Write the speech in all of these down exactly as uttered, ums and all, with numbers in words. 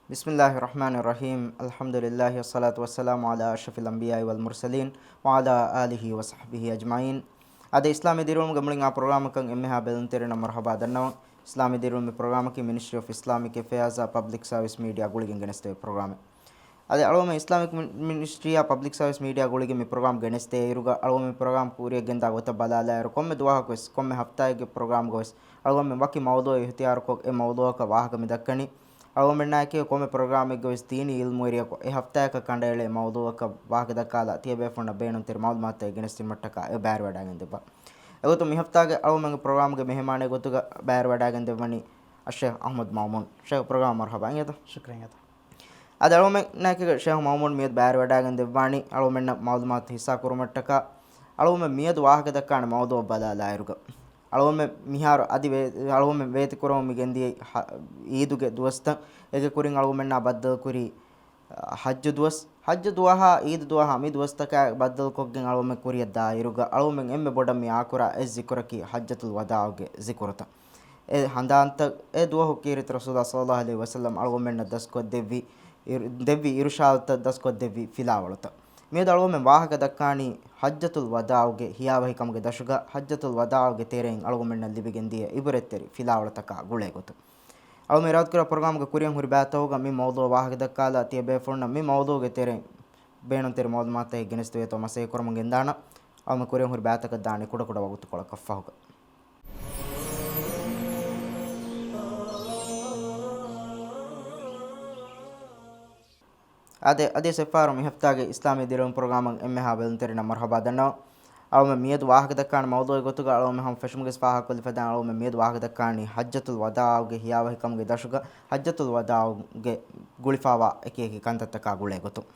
بسم الله الرحمن الرحيم. الحمد لله والصلاة والسلام على أشرف الأنبياء والمرسلين وعلى آله وصحبه أجمعين. އަދި އިސްލާމީ ދިރިއުޅުމުގެ މުޅިން އާ ޕްރޮގްރާމަކަށް އެންމެހާ ބެލުންތެރިންނަށް މަރުޙަބާ ދަންނަވަން. އިސްލާމީ ދިރިއުޅުމުގެ ޕްރޮގްރާމަކީ މިނިސްޓްރީ އޮފް އިސްލާމިކް އެފެއާޒް އާ ޕަބްލިކް ސާވިސް މީޑިއާ ގުޅިގެން ގެނެސްދެވޭ ޕްރޮގްރާމެއް. އަދި އަޅުގަނޑު އިސްލާމިކް މި-، މިނިސްޓްރީއާ ޕަބްލިކް ސާވިސް މީޑިއާ ގުޅިގެން މި ޕްރޮގްރާމް ގެނެސްދޭ އިރުގަ، އަޅުގަނޑު މި ޕްރޮގްރާމް ކުރިއަށް ގެންދާ ގޮތަށް ބަލާލާއިރު، ކޮންމެ ދުވަހަކު ވެސް، ކޮންމެ ހަފްތާއެއްގެ ޕްރޮގްރާމްގަ ވެސް އަޅުގަނޑުމެން ވަކި މައުޟޫއެއް އިހްތިޔާރުކޮށް، އެ މައުޟޫއަކަށް ވާހަކަ މި ދައްކަނީ. އަޅުގަނޑުމެންނާއެކީ ކޮންމެ ޕްރޮގްރާމެއްގަ ވެސް ދީނީ އިލްމުވެރިޔަކު އެ ހަފްތާއަކަށް ކަނޑައެޅޭ މައުޟޫއަކަށް ވާހަކަ ދައްކާލާ، ތިޔަބޭފުޅުންނަށް ބޭނުންތެރި މައުލޫމާތުތައް ގެނެސްދިނުމަށްޓަކާ އެ ބައިވެރިވަޑައިގެން ދެއްވާ. އެގޮތުން މި ހަފްތާގެ އަޅުގަނޑުމެންގެ ޕްރޮގްރާމްގެ މެހެމާނެއް ގޮތުގަ ބައިވެރިވަޑައިގެން ދެއްވަނީ އައްޝޭޚް އަޙްމަދު މައުމޫން. ޝޭޚް، ޕްރޮގްރާމަށް މަރުޙަބާ އިނގޭތަ؟ ޝުކްރިޔާ އިނގޭތަ؟ އަދި އަޅުގަނޑުމެންނާއެކީގަ ޝޭޚް މައުމޫން މިއަދު ބައިވެރިވަޑައިގެން ދެއްވާނީ އަޅުގަނޑުމެންނަށް މައުލޫމާތު ހިއްސާ ކުރުމަށްޓަކާ. އަޅުގަނޑުމެން މިއަދު ވާހަކަ ދައްކާނެ މައުޟޫއަށް ބަލާލާއިރުގަ، އަޅުގަނޑުމެން މިހާރު އަދި ވޭ-، އަޅުގަނޑުމެން ވޭތުކުރަމުން މި ގެންދިޔައީ ހަ-، އީދުގެ ދުވަސްތައް. އޭގެ ކުރިން އަޅުގަނޑުމެންނާ ބައްދަލުކުރީ އަ، ޙައްޖު ދުވަސް، ޙައްޖު ދުވަހާ އީދު ދުވަހާ މި ދުވަސްތަކާ ބައްދަލުކޮށްގެން އަޅުގަނޑުމެން ކުރިއަށް ދާއިރުގަ، އަޅުގަނޑުމެން އެންމެ ބޮޑަށް މި އާކުރާ އެއް ޒިކުރަކީ ޙައްޖަތުލް ވަދާޢުގެ ޒިކުރުތައް. އެ ހަނދާންތައް، އެ ދުވަހު ކީރިތި ރަސޫލާ ޞައްލައްލާހު ޢަލައިހި ވަސައްލަމް އަޅުގަނޑުމެންނަށް ދަސްކޮށްދެއްވި، އިރު-، ދެއްވި އިރުޝާދުތައް، ދަސްކޮށްދެއްވި ފިލާވަޅުތައް. މިއަދު އަޅުގަނޑުމެން ވާހަކަ ދައްކާނީ ޙައްޖަތުލް ވަދާޢުގެ ހިޔާވަހިކަމުގެ ދަށުގަ، ޙައްޖަތުލް ވަދާޢުގެ ތެރެއިން އަޅުގަނޑުމެންނަށް ލިބިގެންދިޔަ ޢިބުރަތްތެރި ފިލާވަޅުތަކާ ގުޅޭ ގޮތުން. އަޅުގަނޑުމެން އިރާދަކުރާ ޕްރޮގްރާމްގެ ކުރިއަށް ހުރި ބައިތަކުގަ މި މައުޟޫއަށް ވާހަކަ ދައްކާލާ، ތިޔަބޭފުޅުންނަށް މި މައުޟޫގެ ތެރެއިން ބޭނުންތެރި މައުލޫމާތުތަކެއް ގެނެސްދެވޭތޯ މަސައްކަތް ކުރަމުން ގެންދާނަން. އަޅުގަނޑުމެން ކުރިއަށް ހުރި ބައިތަކަށް ދާނީ ކުޑަކުޑަ ވަގުތުކޮޅަކަށް ފަހުގަ. އާދެ، އަދި އެއްފަހަރު މި ހަފްތާގެ އިސްލާމީ ދިރިއުޅުމު ޕްރޮގްރާމަށް އެންމެހާ ބެލުންތެރިންނަށް މަރުޙަބާ ދަންނަވަން. އަޅުގަނޑުމެން މިއަދު ވާހަކަ ދައްކާނެ މައުޟޫއެއް ގޮތުގަ އަޅުގަނޑުމެން ހަމަ ފެށުމުގެ ފާހަގަކޮށްލިފަ ދާން. އަޅުގަނޑުމެން މިއަދު ވާހަކަ ދައްކާނީ ޙައްޖަތުލް ވަދާޢުގެ ހިޔާވަހިކަމުގެ ދަށުގަ، ޙައްޖަތުލް ވަދާޢުގެ ގުޅިފަވާ އެކި އެކި ކަންތައްތަކާ ގުޅޭ ގޮތުން.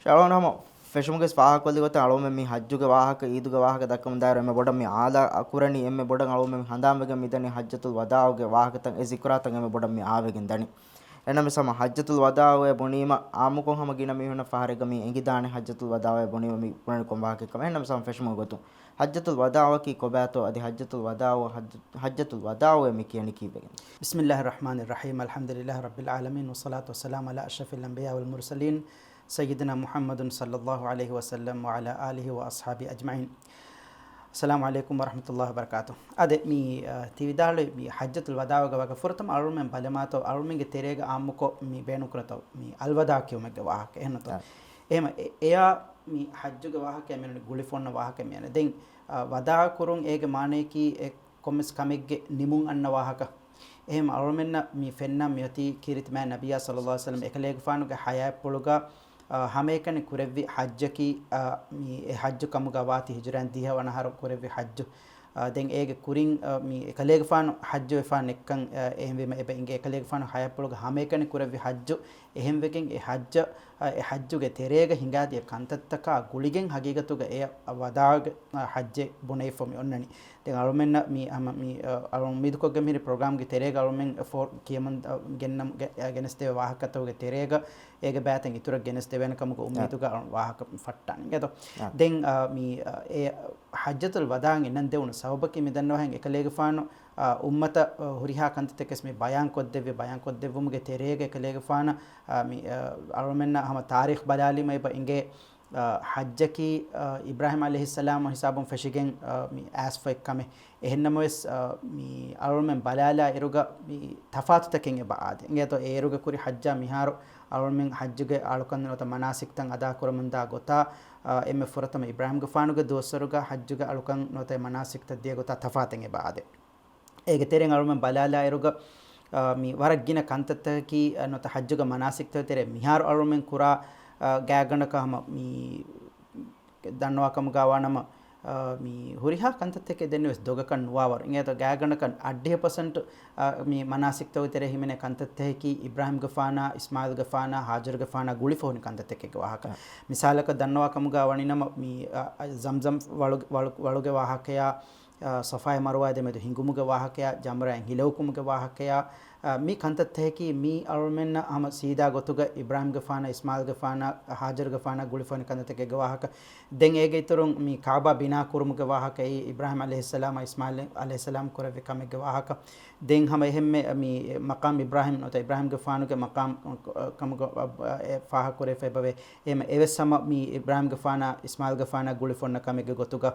އަޅުގަނޑު ހަމަ ފެށުމުގެ ފާހަގަކޮށްލި ގޮތަށް އަޅުގަނޑުމެން މި ޙައްޖުގެ ވާހަކަ، ޢީދުގެ ވާހަކަ ދައްކަމުން ދާއިރު އެންމެ ބޮޑަށް މި އާލާ ކުރަނީ، އެންމެ ބޮޑަށް އަޅުގަނޑުމެން ހަނދާންވެގެން މިދަނީ ޙައްޖަތުލް ވަދާޢުގެ ވާހަކަތައް، އެ ޒިކުރާތައް އެންމެ ބޮޑަށް މި އާވެގެން ދަނީ. އެހެންނަމަވެސް ހަމަ ޙައްޖަތުލް ވަދާޢު އޭ ބުނީމަ، ޢާއްމުކޮށް ހަމަ ގިނަ މީހުންނަށް ފަހަރެއްގަ މި އެނގިދާނެ ޙައްޖަތުލް ވަދާޢު އޭ ބުނީމަ މި ބުނަނީ ކޮން ވާހަކައެއްކަމަށް. އެހެންނަމަވެސް ހަމަ ފެށުމުގެ ގޮތުން ޙައްޖަތުލް ވަދާޢުއަކީ ކޮބާތޯ، އަދި ޙައްޖަތުލް ވަދާޢު، ޙައްޖަ-، ޙައްޖަތުލް ވަދާޢު އޭ މި ކިޔަނީ ކީއްވެގެން؟ بسم الله الرحمن الرحيم. الحمد لله رب العالمين، والصلاة والسلام على أشرف الأنبياء والمرسلين، سيدنا محمد صلى الله عليه وسلم وعلى آله وأصحابه أجمعين. السلام عليكم ورحمة الله وبركاته. އާދެ، މި، އަ، ތި ވިދާޅުވި މި ޙައްޖަތުލް ވަދާޢުގެ ވާހަކަ ފުރަތަމަ އަޅުމެން ބަލަމާތޯ، އަޅުމެންގެ ތެރޭގަ ޢާއްމުކޮށް މި ބޭނުންކުރަތޯ މި އަލްވަދާޢު ކިޔުމެއްގެ ވާހަކަ. އެހެންނުތޯ؟ އާ. އެހެމަ އެ-، އެޔާ މި ޙައްޖުގެ ވާހަކަ މިއަންނަނީ ގުޅިފަ އޮންނަ ވާހަކަ މިއަންނަނީ. ދެން، އަ، ވަދާޢު ކުރުން އޭގެ މާނަޔަކީ އެ ކޮންމެސް ކަމެއްގެ ނިމުން އަންނަ ވާހަކަ. އެހެން އަޅުމެންނަށް މި ފެންނަ މިއޮތީ ކީރިތި މާތް ނަބިއްޔާ ޞައްލައްލާހު ޢަލައިހި ވަސައްލަމް އެކަލޭގެފާނުގެ ޙަޔާތްޕުޅުގަ، އަ، ހަމައެކަނި ކުރެއްވި ޙައްޖަކީ، އަ، މި އެ ޙައްޖު ކަމުގަ ވާތީ ހިޖުރައިން ދިހަ ވަނަ އަހަރު ކުރެއްވި ޙައްޖު. އަ، ދެން އޭގެ ކުރިން، އަ، މި އެކަލޭގެފާނު ޙައްޖުވެފާ ނެތްކަން، އަ، އެހެންވީމަ އެބަ އިނގޭ އެކަލޭގެފާނު ޙަޔާތްޕުޅުގަ ހަމައެކަނި ކުރެއްވި ޙައްޖު. އެހެންވެގެން އެ ޙައްޖަށް، އަ، އެ ޙައްޖުގެ ތެރޭގަ ހިނގާދިޔަ ކަންތައްތަކާ ގުޅިގެން ހަގީގަތުގަ އެ ވަދާޢުގެ، އަ، ޙައްޖެއް ބުނެފަ މި އޮންނަނީ. ދެން އަޅުމެންނަށް މި ހަމަ މި، އަ، އަޅު އުއްމީދުކޮށްގެން މިހިރީ ޕްރޮގްރާމްގެ ތެރޭގަ އަޅުމެން ފޯ-، ކިޔަމުން، އަ، ގެންނަމު-، ގެ-، އަ، ގެނެސްދެވޭ ވާހަކަތަކުގެ ތެރޭގަ އޭގެ ބައިތައް އިތުރަށް ގެނެސްދެވޭނެ ކަމުގެ އުއްމީދުގަ އަ. އަޅު ވާހަކަ ފައްޓާނެ. އިނގޭތޯ؟ އަ. ދެން، އަ، މި، އަ، އެ ޙައްޖަތުލް ވަދާޢަށް އިންނަން ދެވުނު ސަބަބަކީ މި ދަންނަވަހެން އެކަލޭގެފާނު، އަ، އުއްމަތަށް، އަ، ހުރިހާ ކަންތައްތަކެސް މި ބަޔާން ކޮށްދެއްވި، ބަޔާން ކޮށްދެއްވުމުގެ ތެރޭގަ އެކަލޭގެފާނަށް، އަ، މި، އަ، އަޅުމެންނަށް ހަމަ ތާރީޚް ބަލާލީމަ އެބަ އިނގޭ، އަ، ޙައްޖަކީ، އަ، އިބްރާހީމް ޢަލައިހިއްސަލާމް ހިސާބުން ފެށިގެން، އަ، މި އައިސްފަ އެއްކަމެއް. އެހެންނަމަވެސް، އަ، މި އަޅުމެން ބަލާލާ އިރުގަ މި ތަފާތުތަކެއް އެބަ އާދޭ. އިނގޭތޯ އޭރުގަ ކުރި ޙައްޖާ މިހާރު އަޅުމެން ޙައްޖުގެ އަޅުކަން ނުވަތަ މަނާސިކްތައް އަދާކުރަމުންދާ ގޮތާ، އަ، އެންމެ ފުރަތަމަ އިބްރާހީމްގެފާނުގެ ދުވަސްވަރުގަ ޙައްޖުގެ އަޅުކަން ނުވަތަ މަނާސިކްތައް ދިޔަ ގޮތާ ތަފާތެއް އެބަ އާދޭ. އޭގެ ތެރެއިން އަޅުމެން ބަލާލާ އިރުގަ، އަ، މި ވަރަށް ގިނަ ކަންތައްތަކަކީ، އަ، ނުވަތަ ޙައްޖުގެ މަނާސިކްތަކުގެ ތެރޭ މިހާރު އަޅުމެން ކުރާ، އަ، ގާތްގަނޑަކަށް ހަމަ މި ދަންނަވާ ކަމުގަ ވާނަމަ، އަ، މި ހުރިހާ ކަންތައްތަކެއް ދެންނެވިޔަސް ދޮގަކަށް ނުވާވަރު. އިނގޭތޯ ގާތްގަނޑަކަށް އަށްޑިހަ ޕަސެންޓް، އަ، މި މަނާސިކްތަކުގެ ތެރޭ ހިމެނޭ ކަންތައްތަކަކީ އިބްރާހީމްގެފާނާ، އިސްމާޢީލްގެފާނާ، ހާޖަރުގެފާނާ ގުޅިފަ ހުރި ކަންތައްތަކެއްގެ ވާހަކަ. އަ. މިސާލަކަށް ދަންނަވާ ކަމުގަ ވަނީނަމަ މި، އަ، އަ، ޒަމްޒަމް ވަޅު-، ވަޅު-، ވަޅުގެ ވާހަކަޔާ، އަ، ޞަފާއާ މަރުވާއާ ދެމެދު ހިނގުމުގެ ވާހަކަޔާ، ޖަމްރާއިން ހިލައުކުމުގެ ވާހަކަޔާ، އާ، މި ކަންތައްތަކަކީ މީ އަޅުމެންނަށް ހަމަ ސީދާ ގޮތުގަ އިބްރާހިމްގެފާނަށް، އިސްމާއިލްގެފާނަށް، ހާޖަރުގެފާނަށް ގުޅިފަ އޮންނަ ކަންތައްތަކެއްގެ ވާހަކަ. ދެން އޭގެ އިތުރުން މި ކާބާ ބިނާ ކުރުމުގެ ވާހަކަ، އެއީ އިބްރާހިމް ޢަލައިހިއްސަލާމާ އިސްމާއިލް ޢަލައިހިއްސަލާމް ކުރެއްވި ކަމެއްގެ ވާހަކަ. ދެން ހަމަ އެހެންމެ މި މަޤާމް އިބްރާހިމް ނުވަތަ އިބްރާހިމްގެފާނުގެ މަޤާމް ކަމުގަ، އަ، އެ ފާހަގަކުރެވިފަ އެބަވޭ. އެހެން އެވެސް ހަމަ މި އިބްރާހިމްގެފާނާ އިސްމާއިލްގެފާނާ ގުޅިފަ އޮންނަ ކަމެއްގެ ގޮތުގަ.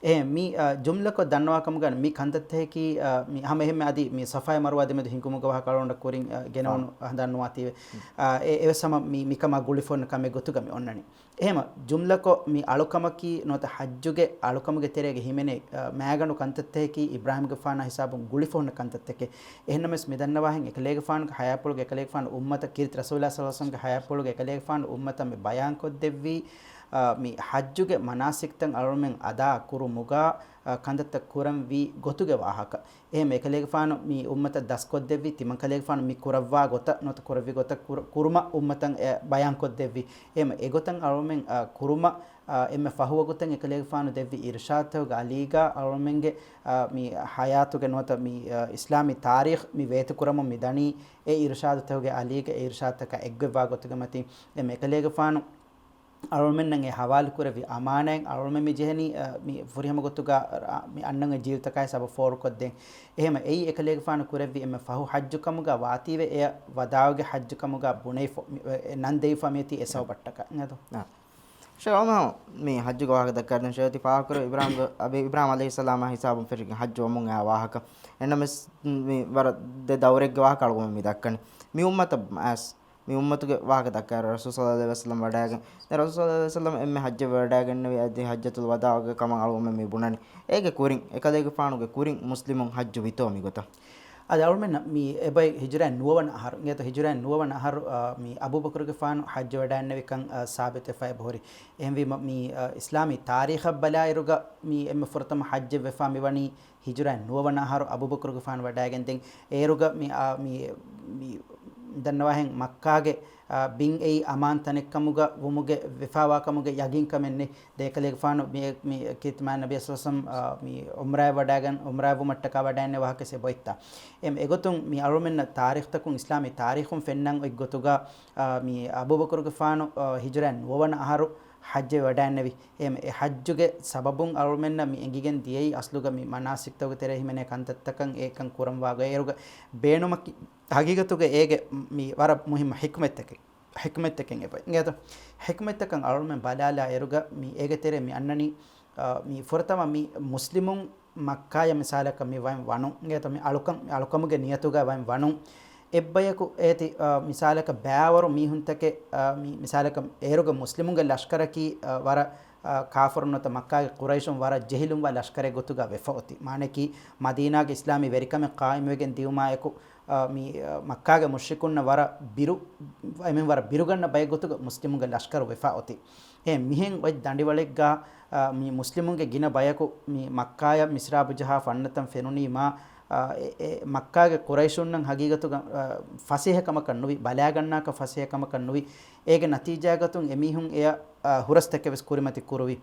އެ މި، އަ، ޖުމްލަކޮށް ދަންނަވާ ކަމުގަ މި ކަންތައްތަކަކީ، އަ، މި ހަމަ އެހެންމެ އަދި މި ޞަފާއާ މަރުވާ ދެމެދު ހިނގުމުގެ ވާހަކަ އަޅުގަނޑަށް ކުރިން، އަ، ގެނައުނު ހަނދާން ނުވާތީވެ. އާ، އެ، އެވެސް ހަމަ މި، މިކަމާ ގުޅިފަ އޮންނަ ކަމެއް ގޮތުގަ މި އޮންނަނީ. އެހެމަ ޖުމްލަކޮށް މި އަޅުކަމަކީ ނުވަތަ ޙައްޖުގެ އަޅުކަމުގެ ތެރޭގަ ހިމެނޭ، އަ، މާގަނޑު ކަންތައްތަކަކީ އިބްރާހިމްގެފާނާ ހިސާބުން ގުޅިފަ ހުންނަ ކަންތައްތަކެއް. އެހެންނަމަވެސް މި ދަންނަވާހެން އެކަލޭގެފާނުގެ ޙަޔާތްޕުޅުގެ އެކަލޭގެފާނު އުއްމަތަށް ކީރިތި ރަސޫލާ ޞައްލަﷲު ޢަލައިހި ވަސައްލަމްގެ ޙަޔާތްޕުޅުގެ އެކަލޭގެފާނު އުއްމަތަށް މި ބަޔާންކޮށްދެއްވީ، އަ، މި ޙައްޖުގެ މަނާސިކްތައް އަޅުމެން އަދާ ކުރުމުގަ، އަ، ކަންތައްތައް ކުރަންވީ ގޮތުގެ ވާހަކަ. އެހެން އެކަލޭގެފާނު މި އުއްމަތަށް ދަސްކޮށްދެއްވި، ތިމަން ކަލޭގެފާނު މި ކުރައްވާ ގޮތަށް ނުވަތަ ކުރެއްވި ގޮތަށް ކުރު-، ކުރުމަށް އުއްމަތަށް އެ ބަޔާންކޮށްދެއްވި. އެހެން އެގޮތަށް އަޅުމެން، އަ، ކުރުމަށް، އަ، އެންމެ ފަހު ވަގުތެއް އެކަލޭގެފާނު ދެއްވި އިރުޝާދުތަކުގެ އަލީގަ އަޅުމެންގެ، އަ، މި ޙަޔާތުގެ ނުވަތަ މި، އަ، އިސްލާމީ ތާރީޚް މި ވޭތުކުރަމުން މި ދަނީ އެ އިރުޝާދުތަކުގެ އަލީގަ އެ އިރުޝާދުތަކާ އެއްގޮތްވާ ގޮތުގެ މަތިން. އެހެން އެކަލޭގެފާނު އަޅުމެންނަށް އެ ހަވާލުކުރެއްވި އަމާނާތް އަޅުމެން މި ޖެހެނީ، އަ، މި ފުރިހަމަ ގޮތުގަ، އަ، މި އަންނަން އޮތް ޖީލުތަކާއި ސަބަބު ފޯރުކޮށްދޭން. އެހެމަ އެއީ އެކަލޭގެފާނު ކުރެއްވި އެންމެ ފަހު ޙައްޖު ކަމުގަ ވާތީވެ އެޔަށް ވަދާޢުގެ ޙައްޖު ކަމުގަ ބުނެފަ-، މި، އެ، ނަން ދެވިފަ މިއޮތީ އެ ސަބަބަށްޓަކާ. އިނގޭތޯ؟ އާ. ޝޭޚް އަޅުމެން މި ޙައްޖުގެ ވާހަކަ ދައްކާދިން ޝޭޚް ތި ފާހަގަކުރެއްވި އިބްރާހިމްގެ، އަބި އިބްރާހިމް ޢަލައިހިއްސަލާމާ ހިސާބުން ފެށިގެން ޙައްޖު ވަމުން އައި ވާހަކަ. އެންނަމަވެސް މި ވަރަށް ދެ ދައުރެއްގެ ވާހަކަ އަޅުގަނޑު މި ދައްކަނީ. މި އުއްމަތަށް މާސް މި އުއްމަތުގެ ވާހަކަ ދައްކާ ރަސޫލު ޞައްލަﷲު ޢަލައިހި ވަސައްލަމް ވަޑައިގެން. ދެން ރަސޫލު ޞައްލަﷲު ޢަލައިހި ވަސައްލަމް އެންމެ ޙައްޖެއް ވަޑައިގެންނެވި އަދި ޙައްޖަތުލް ވަދާޢުގެ ކަމަށް އަޅުގަނޑުމެން މި ބުނަނީ. އޭގެ ކުރިން، އެކަލޭގެފާނުގެ ކުރިން މުސްލިމުން ޙައްޖު ވިތޯ މިގޮތަށް؟ އަދި އަޅުމެންނަށް މި އެބައި ހިޖުރައިން ނުވަވަނަ އަހަރު، އިނގޭތޯ ހިޖުރައިން ނުވަވަނަ އަހަރު، އާ، މި އަބޫބަކުރުގެފާނު ޙައްޖު ވަޑައިގެންނެވިކަން، އާ، ސާބިތުވެފަ އެބަހުރި. އެހެންވީމަ މި، އާ، އިސްލާމީ ތާރީޚަށް ބަލާއިރުގަ މި އެންމެ ފުރަތަމަ ޙައްޖެއް ވެފާ މިވަނީ ހިޖުރައިން ނުވަވަނަ އަހަރު އަބޫބަކުރުގެފާނު ވަޑައިގެން ދެން އޭރުގަ މި، އާ، މި، މި ދަންނަވާހެން މައްކާގެ، އާ، ބިން އެއީ އަމާން ތަނެއްކަމުގަ ވުމުގެ ވެފާވާކަމުގެ ޔަގީންކަމެއް ނެތް. ދެން އެކަލޭގެފާނު މި، މި ކީރިތި މާތް ނަބީ ޞައްލަﷲު ޢަލައިހި ވަސައްލަމް، އާ، މި ޢުމްރާއަށް ވަޑައިގެން، ޢުމްރާއަށް ވުމަށްޓަކާ ވަޑައިގެންނެވި ވާހަކަ އެބައޮތްތާ. އެމް، އެގޮތުން މި އަޅުމެންނަށް ތާރީޚްތަކުން، އިސްލާމީ ތާރީޚުން ފެންނަން އޮތް ގޮތުގަ، އާ، މި އަބޫބަކުރުގެފާނު، އާ، ހިޖުރައިން ނުވަވަނަ އަހަރު ޙައްޖެއް ވަޑައިންނެވި. އެމް، އެ ޙައްޖުގެ ސަބަބުން އަޅުމެންނަށް މި އެނގިގެން ދިޔައީ އަސްލުގަ މި މަނާސިކްތަކުގެ ތެރޭ ހިމެނޭ ކަންތައްތަކަށް އެކަން ކުރަންވާ ގޮތް. އޭރުގަ ބޭނުމަކީ ހަގީގަތުގަ އޭގެ މި ވަރަށް މުހިއްމު ޙިކްމަތްތަކެއް، ޙިކްމަތްތަކެއް އެބަ އިނގޭތޯ. ޙިކްމަތްތަކަށް އަޅުމެން ބަލާލާ އޭރުގަ މި އޭގެ ތެރޭ މި އަންނަނީ، އާ، މި ފުރަތަމަ މި މުސްލިމުން މައްކާޔަށް މިސާލަކަށް މި ވަން ވަނުން އިނގޭތޯ، މި އަޅުކަން، މި އަޅުކަމުގެ ނިޔަތުގަ ވަން ވަނުން. އެއްބަޔަކު އޭތި، އާ، މިސާލަކަށް ބައިވަރު މީހުންތަކެއް، އާ، މި މިސާލަކަށް އޭރުގަ މުސްލިމުންގެ ލަޝްކަރަކީ، އާ، ވަރަށް، އާ، ކާފަރުން ނުވަތަ މައްކާގެ ޤުރައިޝުން ވަރަށް ޖެހިލުންވާ ލަޝްކަރެއް ގޮތުގަ ވެފަ އޮތީ. މާނައަކީ މަދީނާގެ އިސްލާމީ ވެރިކަމެއް ޤާއިމުވެގެން ދިޔުމާއެކު، އާ، މި، އާ، މައްކާގެ މުޝްރިކުންނަށް ވަރަށް ބިރު، އެމެން ވަރަށް ބިރުގަންނަ ބައެއް ގޮތުގަ މުސްލިމުންގެ ލަޝްކަރު ވެފަ އޮތީ. އެ މިހެން އޮތް ދަނޑިވަޅެއްގަ، އާ، މި މުސްލިމުންގެ ގިނަ ބަޔަކު މި މައްކާޔަށް މިސްރާބު ޖަހާ ފަންނަތަން ފެނުނީމާ، އާ، އެ، އެ މައްކާގެ ޤުރައިޝުންނަށް ހަގީގަތުގަ، އާ، ފަސޭހަ ކަމަކަށް ނުވި، ބަލާގަންނާކަށް ފަސޭހަ ކަމަކަށް ނުވި. އޭގެ ނަތީޖާގަތުން އެމީހުން އެޔަށް، އާ، ހުރަސްތަކެއް ވެސް ކުރިމަތި ކުރުވި.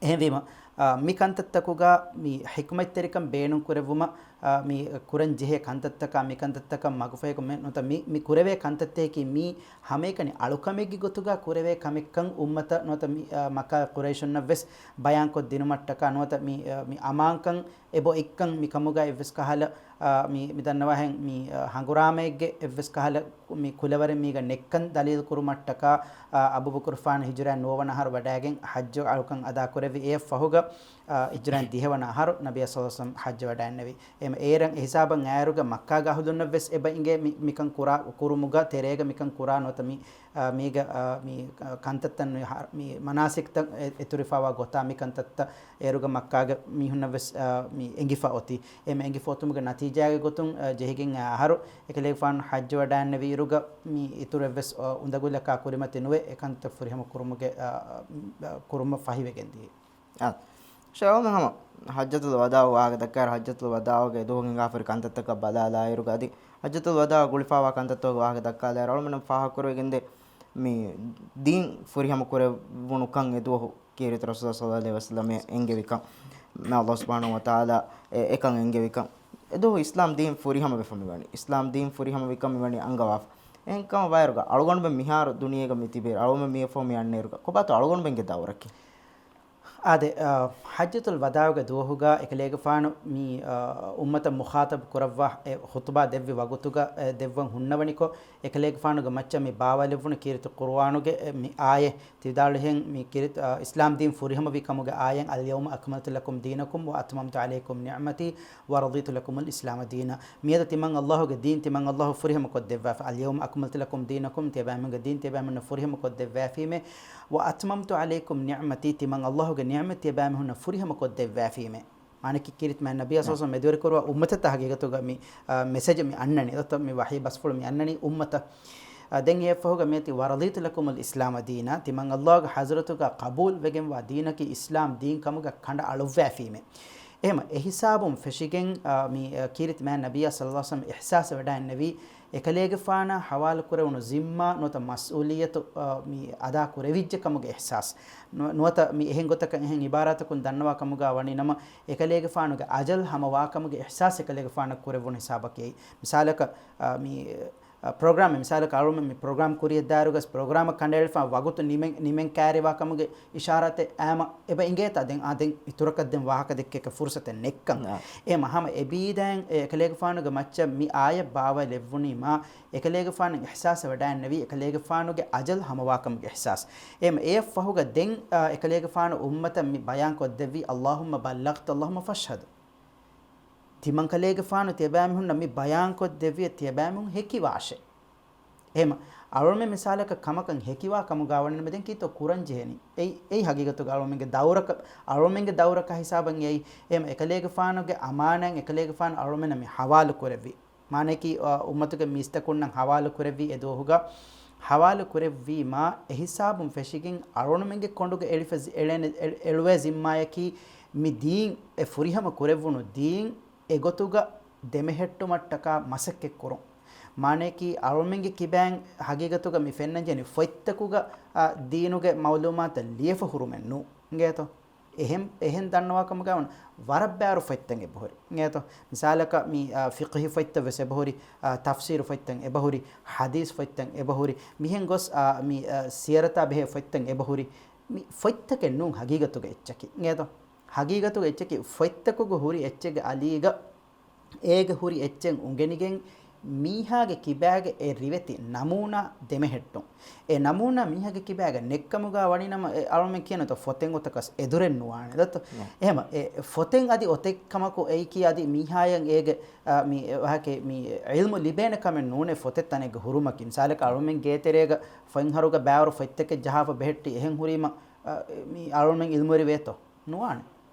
އެހެންވީމަ، އާ، މި ކަންތައްތަކުގަ މި ޙިކްމަތްތެރިކަން ބޭނުން ކުރެއްވުމަށް، އާ، މި ކުރަން ޖެހޭ ކަންތައްތަކާ، މި ކަންތައްތަކަށް މަގުފަހިކޮށް މެ-، ނުވަތަ މި، މި ކުރެވޭ ކަންތައްތަކަކީ މީ ހަމައެކަނި އަޅުކަމެއްގެ ގޮތުގަ ކުރެވޭ ކަމެއްކަން އުއްމަތަށް ނުވަތަ މި، އާ، މައްކާ ޤުރައިޝުންނަށް ވެސް ބަޔާންކޮށް ދިނުމަށްޓަކާ ނުވަތަ މި، އާ، މި އަމާންކަން އެބައޮތްކަން މި ކަމުގަ އެއްވެސް ކަހަލަ، އާ، މި، މި ދަންނަވާހެން މި، އާ، ހަނގުރާމައެއްގެ އެއްވެސް ކަހަލަ މި ކުލަވަރެއް މީގަ ނެއްކަން ދަލީލު ކުރުމަށްޓަކާ، އާ، އަބޫބަކުރުފާނު ހިޖުރައިން ނުވަވަނަ އަހަރު ވަޑައިގެން ޙައްޖު އަޅުކަން އަދާކުރެއްވި. އެއަށް ފަހުގަ، އާ، ހިޖުރައިން ދިހަވަނަ އަހަރު ނަބިއްޔާ ޞައްލަﷲު ޢަލައިހި ވަސައްލަމް ޙައްޖު ވަޑައިންނެވި. އެމަ އޭރަށް އެހިސާބަށް އައިރުގަ މައްކާގެ އަހުލުންނަށް ވެސް އެބަ އިނގޭ މި، މިކަން ކުރާ، ކުރުމުގަ ތެރޭގަ މިކަން ކުރާ ނުވަތަ މި، އާ، މީގަ، އާ، މި ކަންތައްތައް ނުވި ހާ-، މި މަނާސިކްތައް އެ-، އެތުރިފައިވާ ގޮތާ މި ކަންތައްތައް އޭރުގަ މައްކާގެ މީހުންނަށް ވެސް، އާ، މި އެނގިފަ އޮތީ. އެމަ އެނގިފަ އޮތުމުގެ ނަތީޖާގެ ގޮތުން، އާ، ޖެހިގެން އައި އަހަރު އެކަލޭގެފާނު ޙައްޖު ވަޑައިންނެވި އިރުގަ މި އިތުރު އެއްވެސް، އާ، އުނދަގުލަކާ ކުރިމަތި ނުވެ އެކަންތައް ފުރިހަމަ ކުރުމުގެ، އާ، އާ، ކުރުމަށް ފަހިވެގެން ދިޔަ. އާ، ޝައުމެ ހަމަ ޙައްޖަތުލް ވަދާޢު ވާހަކަ ދައްކާއިރު، ޙައްޖަތުލް ވަދާޢުގެ ދުވަހު ހިނގާފައި ކަންތައްތަކަށް ބަލާލާއިރުގަ އަދި ޙައްޖަތުލް ވަދާޢު ގުޅިފައިވާ ކަންތައްތަކުގެ ވާހަކަ ދައްކާލާއިރު، އަޅުމެންނަށް ފާހަގަކުރެވިގެންދޭ މި ދީން ފުރިހަމަ ކުރެވުނުކަން އެ ދުވަހު ކީރިތި ރަސޫލާ ޞައްލަﷲު ޢަލައިހި ވަސައްލަމަ އެންގެވިކަން، މި ﷲ ސުބްޙާނަހޫ ވަތަޢާލާ އެ، އެކަން އެންގެވިކަން. އެދުވަހު އިސްލާމް ދީން ފުރިހަމަ ވެފަ މިވަނީ. އިސްލާމް ދީން ފުރިހަމަ ވިކަން މިވަނީ އަންގަވާފަ. އެހެންކަމަށް ވާއިރުގަ އަޅުގަނޑުމެން މިހާރު ދުނިޔޭގަ މި ތިބޭ އަޅުގަނޑުމެން މި އެއްފަހު މި އަންނައިރުގަ ކޮބާތޯ އަޅުގަނޑުމެންގެ ދައުރަކީ؟ އާދެ، އަ، ޙައްޖަތުލް ވަދާޢުގެ ދުވަހުގަ އެކަލޭގެފާނު މި، އަ، އުއްމަތަށް މުޚާޠަބު ކުރައްވާ އެ ޚުޠުބާ ދެއްވި ވަގުތުގަ، އެ، ދެއްވަން ހުންނަވަނިކޮށް، އެކަލޭގެފާނުގެ މައްޗަށް މި ބާވާލެއްވުނު ކީރިތި ޤުރުއާނުގެ، އެ، މި އާޔަތް ތި ވިދާޅުވިހެން މި ކީރިތި، އަ، އިސްލާމް ދީން ފުރިހަމަވި ކަމުގެ އާޔަތް، اليوم أكملت لكم دينكم وأتممت عليكم نعمتي ورضيت لكم الإسلام دينا. މިއަދު ތިމަން ﷲ ގެ ދީން ތިމަން ﷲ ފުރިހަމަ ކޮށްދެއްވާފަ. اليوم أكملت لكم دينكم، ތިޔަބައިމީހުންގެ ދީން ތިޔަބައިމީހުންނަށް ފުރިހަމަ ކޮށްދެއްވާފީމޭ. وأتممت عليكم نعمتي، ތިމަން ﷲ ގެ ނިޢުމަތް ތިޔަބައިމީހުންނަށް ފުރިހަމަ ކޮށްދެއްވާފީމޭ. މާނައަކީ ކީރިތި މާތް ނަބިއްޔާ ޞައްލަﷲު ޢަލައިހި ވަސައްލަމަ މެދުވެރިކުރުވާ އުއްމަތަށް ހަގީގަތުގަ މި، އާ، މެސެޖް މި އަންނަނީ. ދައްތަ މި ވަޙީ ބަސްފުޅު މި އަންނަނީ އުއްމަތަށް. އާ، ދެން އެއަށްފަހުގަ މިއޮތީ ورضيت لكم الإسلام دينا، ތިމަން ﷲ ގެ ޙަޟްރަތުގަ ޤަބޫލު ވެގެންވާ ދީނަކީ އިސްލާމް ދީން ކަމުގަ ކަނޑައަޅުއްވާފީމޭ. އެހެމަ އެހިސާބުން ފެށިގެން، އާ، މި، އާ، ކީރިތި މާތް ނަބިއްޔާ ޞައްލަﷲު ޢަލައިހި ވަސައްލަމަ އިޙްސާސް ވެޑައިންނެވީ، އެކަލޭގެފާނަށް ޙަވާލު ކުރެވުނު ޒިންމާ ނުވަތަ މަސްއޫލިއްޔަތު، އާ، މި އަދާ ކުރެވިއްޖެ ކަމުގެ އިޙްސާސް. ނު-، ނުވަތަ މި އެހެން ގޮތަކަށް އެހެން ޢިބާރާތަކުން ދަންނަވާ ކަމުގަ ވަނީ ނަމަ، އެކަލޭގެފާނުގެ އަޖަލް ހަމަވާ ކަމުގެ އިޙްސާސް އެކަލޭގެފާނަށް ކުރެވުނު ހިސާބަކީ. މިސާލަކަށް، އާ، މި، އާ، ޕްރޮގްރާމެއް، މިސާލަކަށް އަޅުމެން މި ޕްރޮގްރާމް ކުރިއަށް ދާއިރުގަ ޕްރޮގްރާމަށް ކަނޑައެޅިފަ ވަގުތު ނިމެން، ނިމެން ކައިރިވާ ކަމުގެ އިޝާރާތެއް އާމަ އެބަ އިނގޭތާ ދެން، އާ، ދެން އިތުރަކަށް ދެން ވާހަކަ ދެއްކޭކަށް ފުރުސަތެއް ނެއްކަން. އާ. އެހެމަ ހަމަ އެބީދައިން އެ އެކަލޭގެފާނުގެ މައްޗަށް މި އާޔަތް ބާވައިލެއްވުނީމާ، އެކަލޭގެފާނު އިޙްސާސް ވެޑައިންނެވީ އެކަލޭގެފާނުގެ އަޖަލް ހަމަވާކަމުގެ އިޙްސާސް. އެހެމަ އެއަށްފަހުގަ ދެން، އާ، އެކަލޭގެފާނު އުއްމަތަށް މި ބަޔާން ކޮށްދެއްވީ، اللهم بلغت اللهم فاشهد. ތިމަން ކަލޭގެފާނު ތިޔަބައިމީހުންނަށް މި ބަޔާން ކޮށްދެއްވިއޭ ތިޔަބައިމީހުން ހެކިވާށޭ. އެހެމަ އަޅުމެން މިސާލަކަށް ކަމަކަށް ހެކިވާ ކަމުގަ ވަނީ ނަމަ ދެން ކީއްތޯ ކުރަން ޖެހެނީ؟ އެއީ، އެއީ ހަގީގަތުގަ އަޅުމެންގެ ދައުރަކަށް، އަޅުމެންގެ ދައުރަކަށް ހިސާބަށް އެއީ. އެހެމަ އެކަލޭގެފާނުގެ އަމާނާތް އެކަލޭގެފާނު އަޅުމެންނަށް މި ޙަވާލު ކުރެއްވި. މާނައަކީ، އާ، އުއްމަތުގެ މީސްތަކުންނަށް ޙަވާލު ކުރެއްވީ އެ ދުވަހުގަ. ޙަވާލު ކުރެއްވީމާ އެހިސާބުން ފެށިގެން އަޅުމެންގެ ކޮނޑުގަ އެޅިފަ ޒި-، އެޅޭނެ-، އެ-، އެޅުވޭ ޒިންމާއަކީ މި ދީން އެ ފުރިހަމަ ކުރެއްވުނު ދީން އެގޮތުގަ ދެމެހެއްޓުމަށްޓަކާ މަސައްކަތްކުރުން. މާނައަކީ އަޅުމެންގެ ކިބައިން ހަގީގަތުގަ މި ފެންނަންޖެހެނީ ފޮތްތަކުގަ، އާ، ދީނުގެ މަޢުލޫމާތަށް ލިޔެފަ ހުރުމެއް ނޫން. އިނގޭތޯ؟ އެހެން، އެހެން ދަންނަވާ ކަމުގަ ވަން ވަރަށް ބާރު ފޮތްތައް އެބަހުރި. އިނގޭތޯ؟ މިސާލަކަށް މި، އާ، ފިޤްހީ ފޮތްތައް ވެސް އެބަހުރި، އާ، ތަފްސީރު ފޮތްތައް އެބަހުރި، ޙަދީޘް ފޮތްތައް އެބަހުރި، މިހެން ގޮސް، އާ، މި، އާ، ސިޔަރަތާ ބެހޭ ފޮތްތައް އެބަހުރި. މި ފޮތްތަކެއް ނޫން ހަގީގަތުގެ އެއްޗަކީ. އިނގޭތޯ؟ ހަގީގަތުގެ އެއްޗަކީ ފޮތްތަކުގަ ހުރި އެއްޗެއްގެ އަލީގަ އޭގެ ހުރި އެއްޗެއް އުނގެނިގެން މީހާގެ ކިބާގެ އެ ރިވެތި ނަމޫނާ ދެމެހެއްޓުން. އެ ނަމޫނާ މީހާގެ ކިބާގަ ނެއްކަމުގަ ވަނީ ނަމަ އެ އަޅުމެން ކިޔަން އޮތް ފޮތެއް އޮތަކަސް އެދުރެއް ނުވާނެ ދައްތަ؟ އެހެމަ އެ ފޮތެއް އަދި އޮތެއް ކަމަކު އެއީކީ އަދި މީހާޔަށް އޭގެ، އާ، މި އެ ވާހަކަ މި ޢިލްމު ލިބޭނެ ކަމެއް ނޫނޭ ފޮތެއް ތަނެއްގަ ހުރުމަކީ. މިސާލަކަށް އަޅުމެން ގޭތެރޭގަ ފޮތްހަރުގަ ބާރު ފޮތްތަކެއް ޖަހާފަ ބެހެއްޓި އެހެން ހުރީމަ، އާ، މި އަޅުމެން ޢިލްމުވެރި ވޭތޯ؟ ނުވާނެ.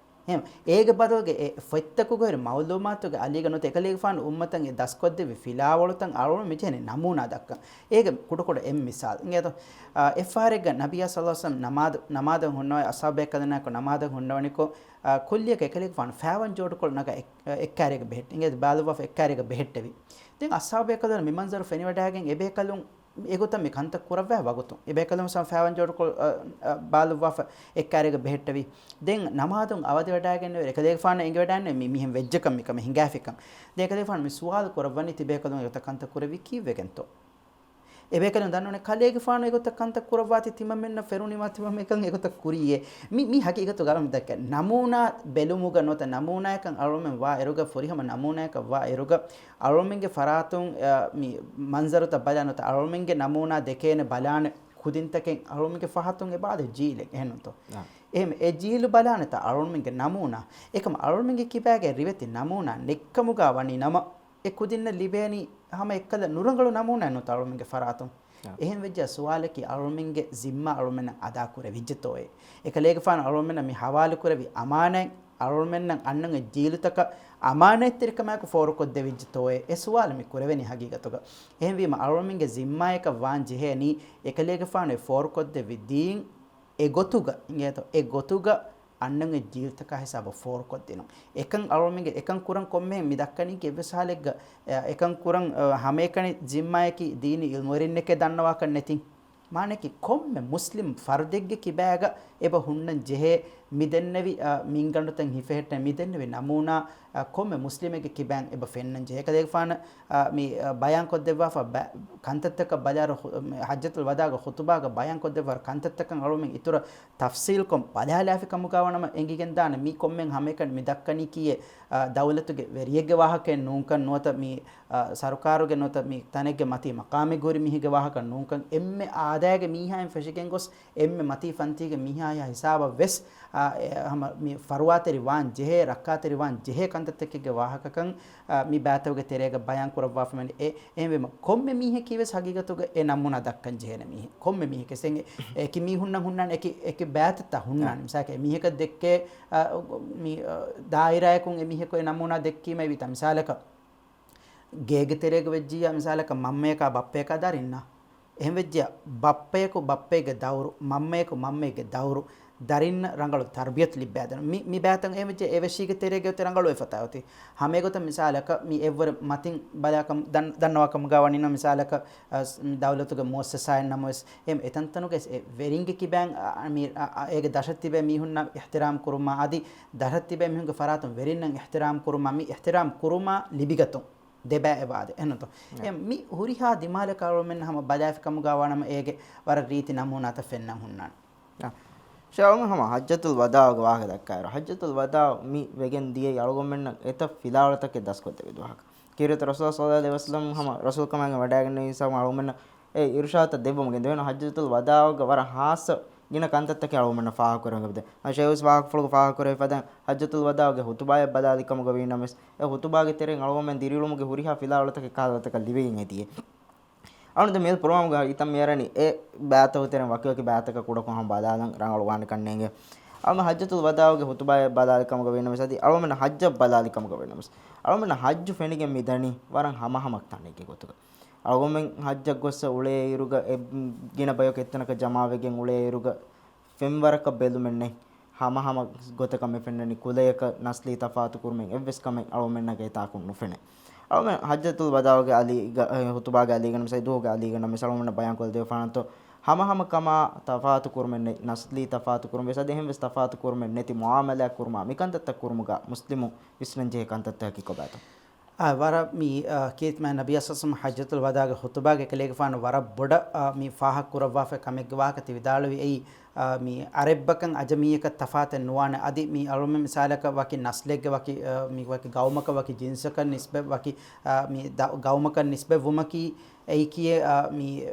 އެހެން، އޭގެ ބަދަލުގަ އެ ފޮތްތަކުގައި މަޢުލޫމާތުގެ އަލީގަ ނުވަތަ އެކަލޭގެފާނު އުއްމަތަށް އެ ދަސްކޮށްދެއްވި ފިލާވަޅުތައް އަޅުގަނޑު މިޖެހެނީ ނަމޫނާ ދައްކަން. އޭގެ ކުޑަކުޑަ އެއް މިސާލް. އިނގޭތޯ؟ އާ، އެއްފަހަރެއްގަ ނަބިއްޔާ ޞައްލަﷲު ޢަލައިހި ވަސައްލަމަ ނަމާދު، ނަމާދަށް ހުންނަވައި އަޞްޙާބުބޭކަލުންނާއެކު ނަމާދަށް ހުންނަވަނިކޮށް، އާ، ކުއްލިއަކަށް އެކަލޭގެފާނު ފައިވަން ޖޯޑުކޮޅު ނަގާ އެއް، އެއްކާރިއަކަށް ބެހެއްޓެވި. އިނގޭތޯ؟ ބާލުއްވާފަ އެއްކާރިއަކަށް ބެހެއްޓެވި. ދެން އަޞްޙާބުބޭކަލުން މި މަންޒަރު ފެނިވަޑައިގެން އެބޭކަލުން އެގޮތަށް މި ކަންތައް ކުރައްވާ ވަގުތު. އެބޭކަލުން ފައިވަން ޖޯޑުކޮޅު، އަ، އަ، ބާލުއްވާފަ އެއްކާރިއަކަށް ބެހެއްޓެވި. ދެން ނަމާދުން އަވަދިވެޑައިގެންނެވި އެކަލޭގެފާނަށް އެނގިވެޑައިގެންނެވި މި މިހެން ވެއްޖެކަން މިކަމެއް ހިނގާފިކަން. ދެން އެކަލޭގެފާނު މި ސުވާލު ކުރައްވަނީ ތިބޭކަލުން އެގޮތަށް ކަންތައް ކުރެއްވީ ކީއްވެގެންތޯ؟ އެބޭކަލުން ދަންނަވަނީ ކަލޭގެފާނު އެގޮތަށް ކަންތައް ކުރައްވާތީ ތިމަންމެންނަށް ފެނުނީމާ ތިމަންމެން އެކަން އެގޮތަށް ކުރީއޭ. މި، މި ހަގީގަތުގަ އަޅުމެން ދައްކަ ނަމޫނާ ބެލުމުގަ ނުވަތަ ނަމޫނާއަކަށް އަޅުމެން ވާ އިރުގަ ފުރިހަމަ ނަމޫނާއަކަށް ވާ އިރުގަ އަޅުމެންގެ ފަރާތުން، އަ، މި މަންޒަރުތައް ބަލާ ނުވަތަ އަޅުމެންގެ ނަމޫނާ ދެކޭނެ ބަލާނެ ކުދިންތަކެއް އަޅުމެންގެ ފަހަތުން އެބަ އާދޭ ޖީލެއް އެހެންނުތޯ؟ އާ. އެހެން އެ ޖީލު ބަލާނެތާ އަޅުމެންގެ ނަމޫނާ. އެކަމަ އަޅުމެންގެ ކިބާގެ ރިވެތި ނަމޫނާ ނެއްކަމުގަ ވަނީ ނަމަ އެ ކުދިންނަށް ލިބޭނީ ހަމަ އެއްކަލަ ނުރަނގަޅު ނަމޫނާއެއް ނުތަ އަޅުމެންގެ ފަރާތުން. އާ. އެހެން ވެއްޖެ ސުވާލަކީ އަޅުމެންގެ ޒިންމާ އަޅުމެންނަށް އަދާ ކުރެވިއްޖެތޯއޭ؟ އެކަލޭގެފާނު އަޅުމެންނަށް މި ހަވާލު ކުރެވި އަމާނާތް އަޅުމެންނަށް އަންނަން އެ ޖީލުތަކަށް އަމާނާތްތެރިކަމާއެކު ފޯރުކޮށްދެވިއްޖެތޯއޭ؟ އެ ސުވާލު މި ކުރެވެނީ ހަގީގަތުގަ. އެހެންވީމަ އަޅުމެންގެ ޒިންމާއަކަށް ވާން ޖެހޭނީ އެކަލޭގެފާނު އެ ފޯރުކޮށްދެއްވި ދީން އެ ގޮތުގަ، އިނގޭތޯ، އެ ގޮތުގަ އަންނަން އެ ޖީލުތަކާ ހިސާބަށް ފޯރުކޮށްދިނުން. އެކަން އަޅުމެންގެ، އެކަން ކުރަން ކޮންމެހެން މި ދައްކަނީ ކި އެއްވެސް ހާލެއްގަ، އެ، އެކަން ކުރަން، އަ، ހަމައެކަނި ޒިންމާއަކީ ދީނީ އިލްމުވެރިންނެކޭ ދަންނަވާކަށް ނެތިން. މާނައަކީ ކޮންމެ މުސްލިމް ފަރުދެއްގެ ކިބާގަ އެބަ ހުންނަން ޖެހޭ މި ދެންނެވި، އަ، މިންގަނޑުތައް ހިފެހެއްޓެން މި ދެންނެވި ނަމޫނާ، އަ، ކޮންމެ މުސްލިމެއްގެ ކިބާއިން އެބަ ފެންނަން ޖެހޭ. އެކަލޭގެފާނު، އަ، މި، އަ، ބަޔާންކޮށްދެއްވާފަ ބަ-، ކަންތައްތަކަށް ބަލާއިރު ހު-، މި ހައްޖަތުލް ވަދާގެ ޚުތުބާގަ ބަޔާންކޮށްދެއްވާއިރު ކަންތައްތަކަށް އަޅުމެން އިތުރަށް ތަފްސީލްކޮށް ބަލާލާފި ކަމުގަ ވަނަމަ އެނގިގެންދާނެ މީ ކޮންމެ ހަމައެކަނި މި ދައްކަނީކީއެއް، އަ، ދައުލަތުގެ ވެރިއެއްގެ ވާހަކައެއް ނޫންކަން ނުވަތަ މި، އަ، ސަރުކާރުގެ ނުވަތަ މި ތަނެއްގެ މަތީ މަޤާމެއްގަ ހުރި މީހެއްގެ ވާހަކަ ނޫންކަން އެންމެ އާދައިގެ މީހާއިން ފެށިގެން ގޮސް އެންމެ މަތީ ފަންތީގެ މީހާޔާ ހިސާބަށް ވެސް، އާ، އެ، ހަމަ މި ފަރުވާތެރި ވާން ޖެހޭ، ރައްކާތެރި ވާން ޖެހޭ ކަންތައްތަކެއްގެ ވާހަކަކަން، އާ، މި ބާތަކުގެ ތެރޭގަ ބަޔާން ކުރައްވާފަ މިވަނީ. އެ، އެހެންވީމަ ކޮންމެ މީހަކީ ވެސް ހަގީގަތުގަ އެ ނަމޫނާ ދައްކަން ޖެހޭނެ މީހެއް. ކޮންމެ މީހެކޭ ސެން އެ، އެކި މީހުންނަށް ހުންނާނެ އެކި، އެކި ބާތައްތައް ހުންނާނެ. އާ. މިސާލަކަށް އެ މީހަކަށް ދެއްކޭ، އާ، މި، އާ، ދާއިރާއަކުން އެ މީހަކު އެ ނަމޫނާ ދެއްކީމަ އެވިތަ މިސާލަކަށް ގޭގެ ތެރޭގަ ވެއްޖިއްޔާ މިސާލަކަށް މަންމަޔަކާ ބައްޕަޔަކާ ދަރިންނާ. އެހެން ވެއްޖިއްޔާ ބައްޕަޔަކު ބައްޕައެއްގެ ދައުރު، މަންމަޔަކު މަންމައެއްގެ ދައުރު، ދަރިންނަށް ރަނގަޅު ތަރުބިޔަތު ލިއްބައިދޭނަން. މި، މި ބައިތައް އެހެން ވެއްޖެ އެ ވެށީގެ ތެރޭގަ އޮތީ ރަނގަޅު އެފަތާ އޮތީ. ހަމައެގޮތަށް މިސާލަކަށް މި އެއްވަރު މަތިން ބަލާކަމު، ދަން، ދަންނަވާ ކަމުގަ ވަނީނަމަ މިސާލަކަށް، އަ، ސް، މި ދައުލަތުގެ މުއައްސަސާއެއް ނަމަވެސް އެ، އެތަންތަނުގެ އެ ވެރިންގެ ކިބައިން، އަ، އަ، މި، އަ، އަ، އޭގެ ދަށަށް ތިބޭ މީހުންނަށް އިޙްތިރާމް ކުރުމާ އަދި ދަށަށް ތިބޭ މީހުންގެ ފަރާތުން ވެރިންނަށް އިޙްތިރާމް ކުރުމާ މި އިޙްތިރާމް ކުރުމާ ލިބިގަތުން ދެބައި އެބަ އާދޭ. އެހެންތޯ؟ އެ، މި ހުރިހާ ދިމާލަކަށް އަޅުމެން ހަމަ ބަލާފި ކަމުގަ ވާނަމަ އޭގެ ވަރަށް ރީތި ނަމޫނާތައް ފެންނަން ހުންނާނެ. އާ. ޝާ އަޅުގަނޑު ހަމަ ހައްޖަތުލް ވަދާޢުގެ ވާހަކަ ދައްކާއިރު، ހައްޖަތުލް ވަދާޢު މި ވެގެން ދިޔައީ އަޅުގަނޑުމެންނަށް އެތައް ފިލާވަޅުތަކެއް ދަސްކޮށްދެވި ދުވަހަކަށް. ކީރިތި ރަސޫލާ ޞައްލައްލާހު ޢަލައިހި ވަސައްލަމް ހަމަ ރަސޫލުކަމާގެ ވަޑައިގެންނެވި ހިސާބުން އަޅުގަނޑުމެންނަށް އެ އިރުޝާދުތައް ދެއްވަމުން ގެންދެވޭނެ. ހައްޖަތުލް ވަދާޢުގަ ވަރަށް ހާއްސަ ގިނަ ކަންތައްތަކެއް އަޅުގަނޑުމެންނަށް ފާހަގަކުރެވެން ގެންދެވޭ. ޝޭޚް އުސް ވާހަކަފުޅުގަ ފާހަގަކުރެވިފަދަ ހައްޖަތުލް ވަދާޢުގެ ޚުތުބާއެއް ބަލާލި ކަމުގަ ވީނަމަވެސް، އެ ޚުތުބާގެ ތެރެއިން އަޅުގަނޑުމެން ދިރިއުޅުމުގެ ހުރިހާ ފިލާވަޅުތަކެއް ކަހަލަ ވަގުތަކަށް ލިބިގެން އެދިޔަ. އަޅުގަނޑު މިއަދު ޕްރޮގްރާމްގަ ހިތަށް މިއަރަނީ އެ ބާތަކުގެ ތެރެއިން ވަކިވަކި ބާތަކަށް ކުޑަކޮށް ހަމަ ބަލާލަން ރަނގަޅު ވާނެކަން ނޭނގެ. އަޅުގަނޑު ހައްޖަތުލް ވަދާޢުގެ ޚުތުބާއެއް ބަލާލި ކަމުގަ ވީނަމަވެސް އަދި އަޅުގަނޑު ހައްޖަށް ބަލާލި ކަމުގަ ވީނަމަވެސް، އަޅުގަނޑު ހައްޖު ފެނިގެން މި ދަނީ ވަރަށް ހަމަހަމަ ތަނެއްގެ ގޮތުގަ. އަޅުގަނޑުމެން ހައްޖަށް ގޮއްސަ އުޅޭއިރުގަ އެ ގިނަ ބަޔަކު އެއްތަނަކަށް ޖަމާވެގެން އުޅޭއިރުގަ ފެންވަރަކަށް ބެލުމެއް ނެތް. ހަމަހަމަ ގޮތަކަށް މި ފެންނަނީ. ކުލަޔަކަށް ނަސްލީ ތަފާތު ކުރުމެއް އެއްވެސް ކަމެއް އަޅުގަނޑުމެންނަށް އެތާކުން ނުފެނޭ. އަޅުގަނޑުމެން ހައްޖަތުލް ވަދާޢުގެ އަލީގަ، އެ، ޚުތުބާގެ އަލީގަ ނަމަވެސް ދުވަހުގެ އަލީގަ ނަމަވެސް އަޅުގަނޑުމެންނަށް ބަޔާން ކޮށްދެވިފާނަންތޯ، ހަމަހަމަކަމާ ތަފާތު ކުރުމެއް ނެތް، ނަސްލީ ތަފާތު ކުރުމެއް ވެސް އަދި އެހެން ވެސް ތަފާތު ކުރުމެއް ނެތި މުޢާމަލާތް ކުރުމާ މިކަންތައްތައް ކުރުމުގަ މުސްލިމު ވިސްނަން ޖެހޭ ކަންތައްތަކަކީ ކޮބާތޯ؟ އާ، ވަރަށް މި، އާ، ކީރިތި މާތް ނަބިއްޔާ ޞައްލަﷲު ޢަލައިހި ވަސައްލަމަ ޙައްޖަތުލް ވަދާޢުގެ ޚުޠުބާގެ ކަލޭގެފާނު ވަރަށް ބޮޑަށް، އާ، މި ފާހަގަ ކުރައްވާފައި ކަމެއްގެ ވާހަކަ ތި ވިދާޅުވި އެއީ، އާ، މި ޢަރަބްބަކަށް ޢަޖަމީއަކަށް ތަފާތެއް ނުވާނެ. އަދި މި އަޅުމެން މިސާލަކަށް ވަކި ނަސްލެއްގެ ވަކި، އާ، މި ވަކި ގައުމަކަށް ވަކި ޖިންސަކަށް ނިސްބަތް ވަކި، އާ، މި ދަ-، ގައުމަކަށް ނިސްބަތް ވުމަކީ އެއީކީ، އާ، މި، އާ،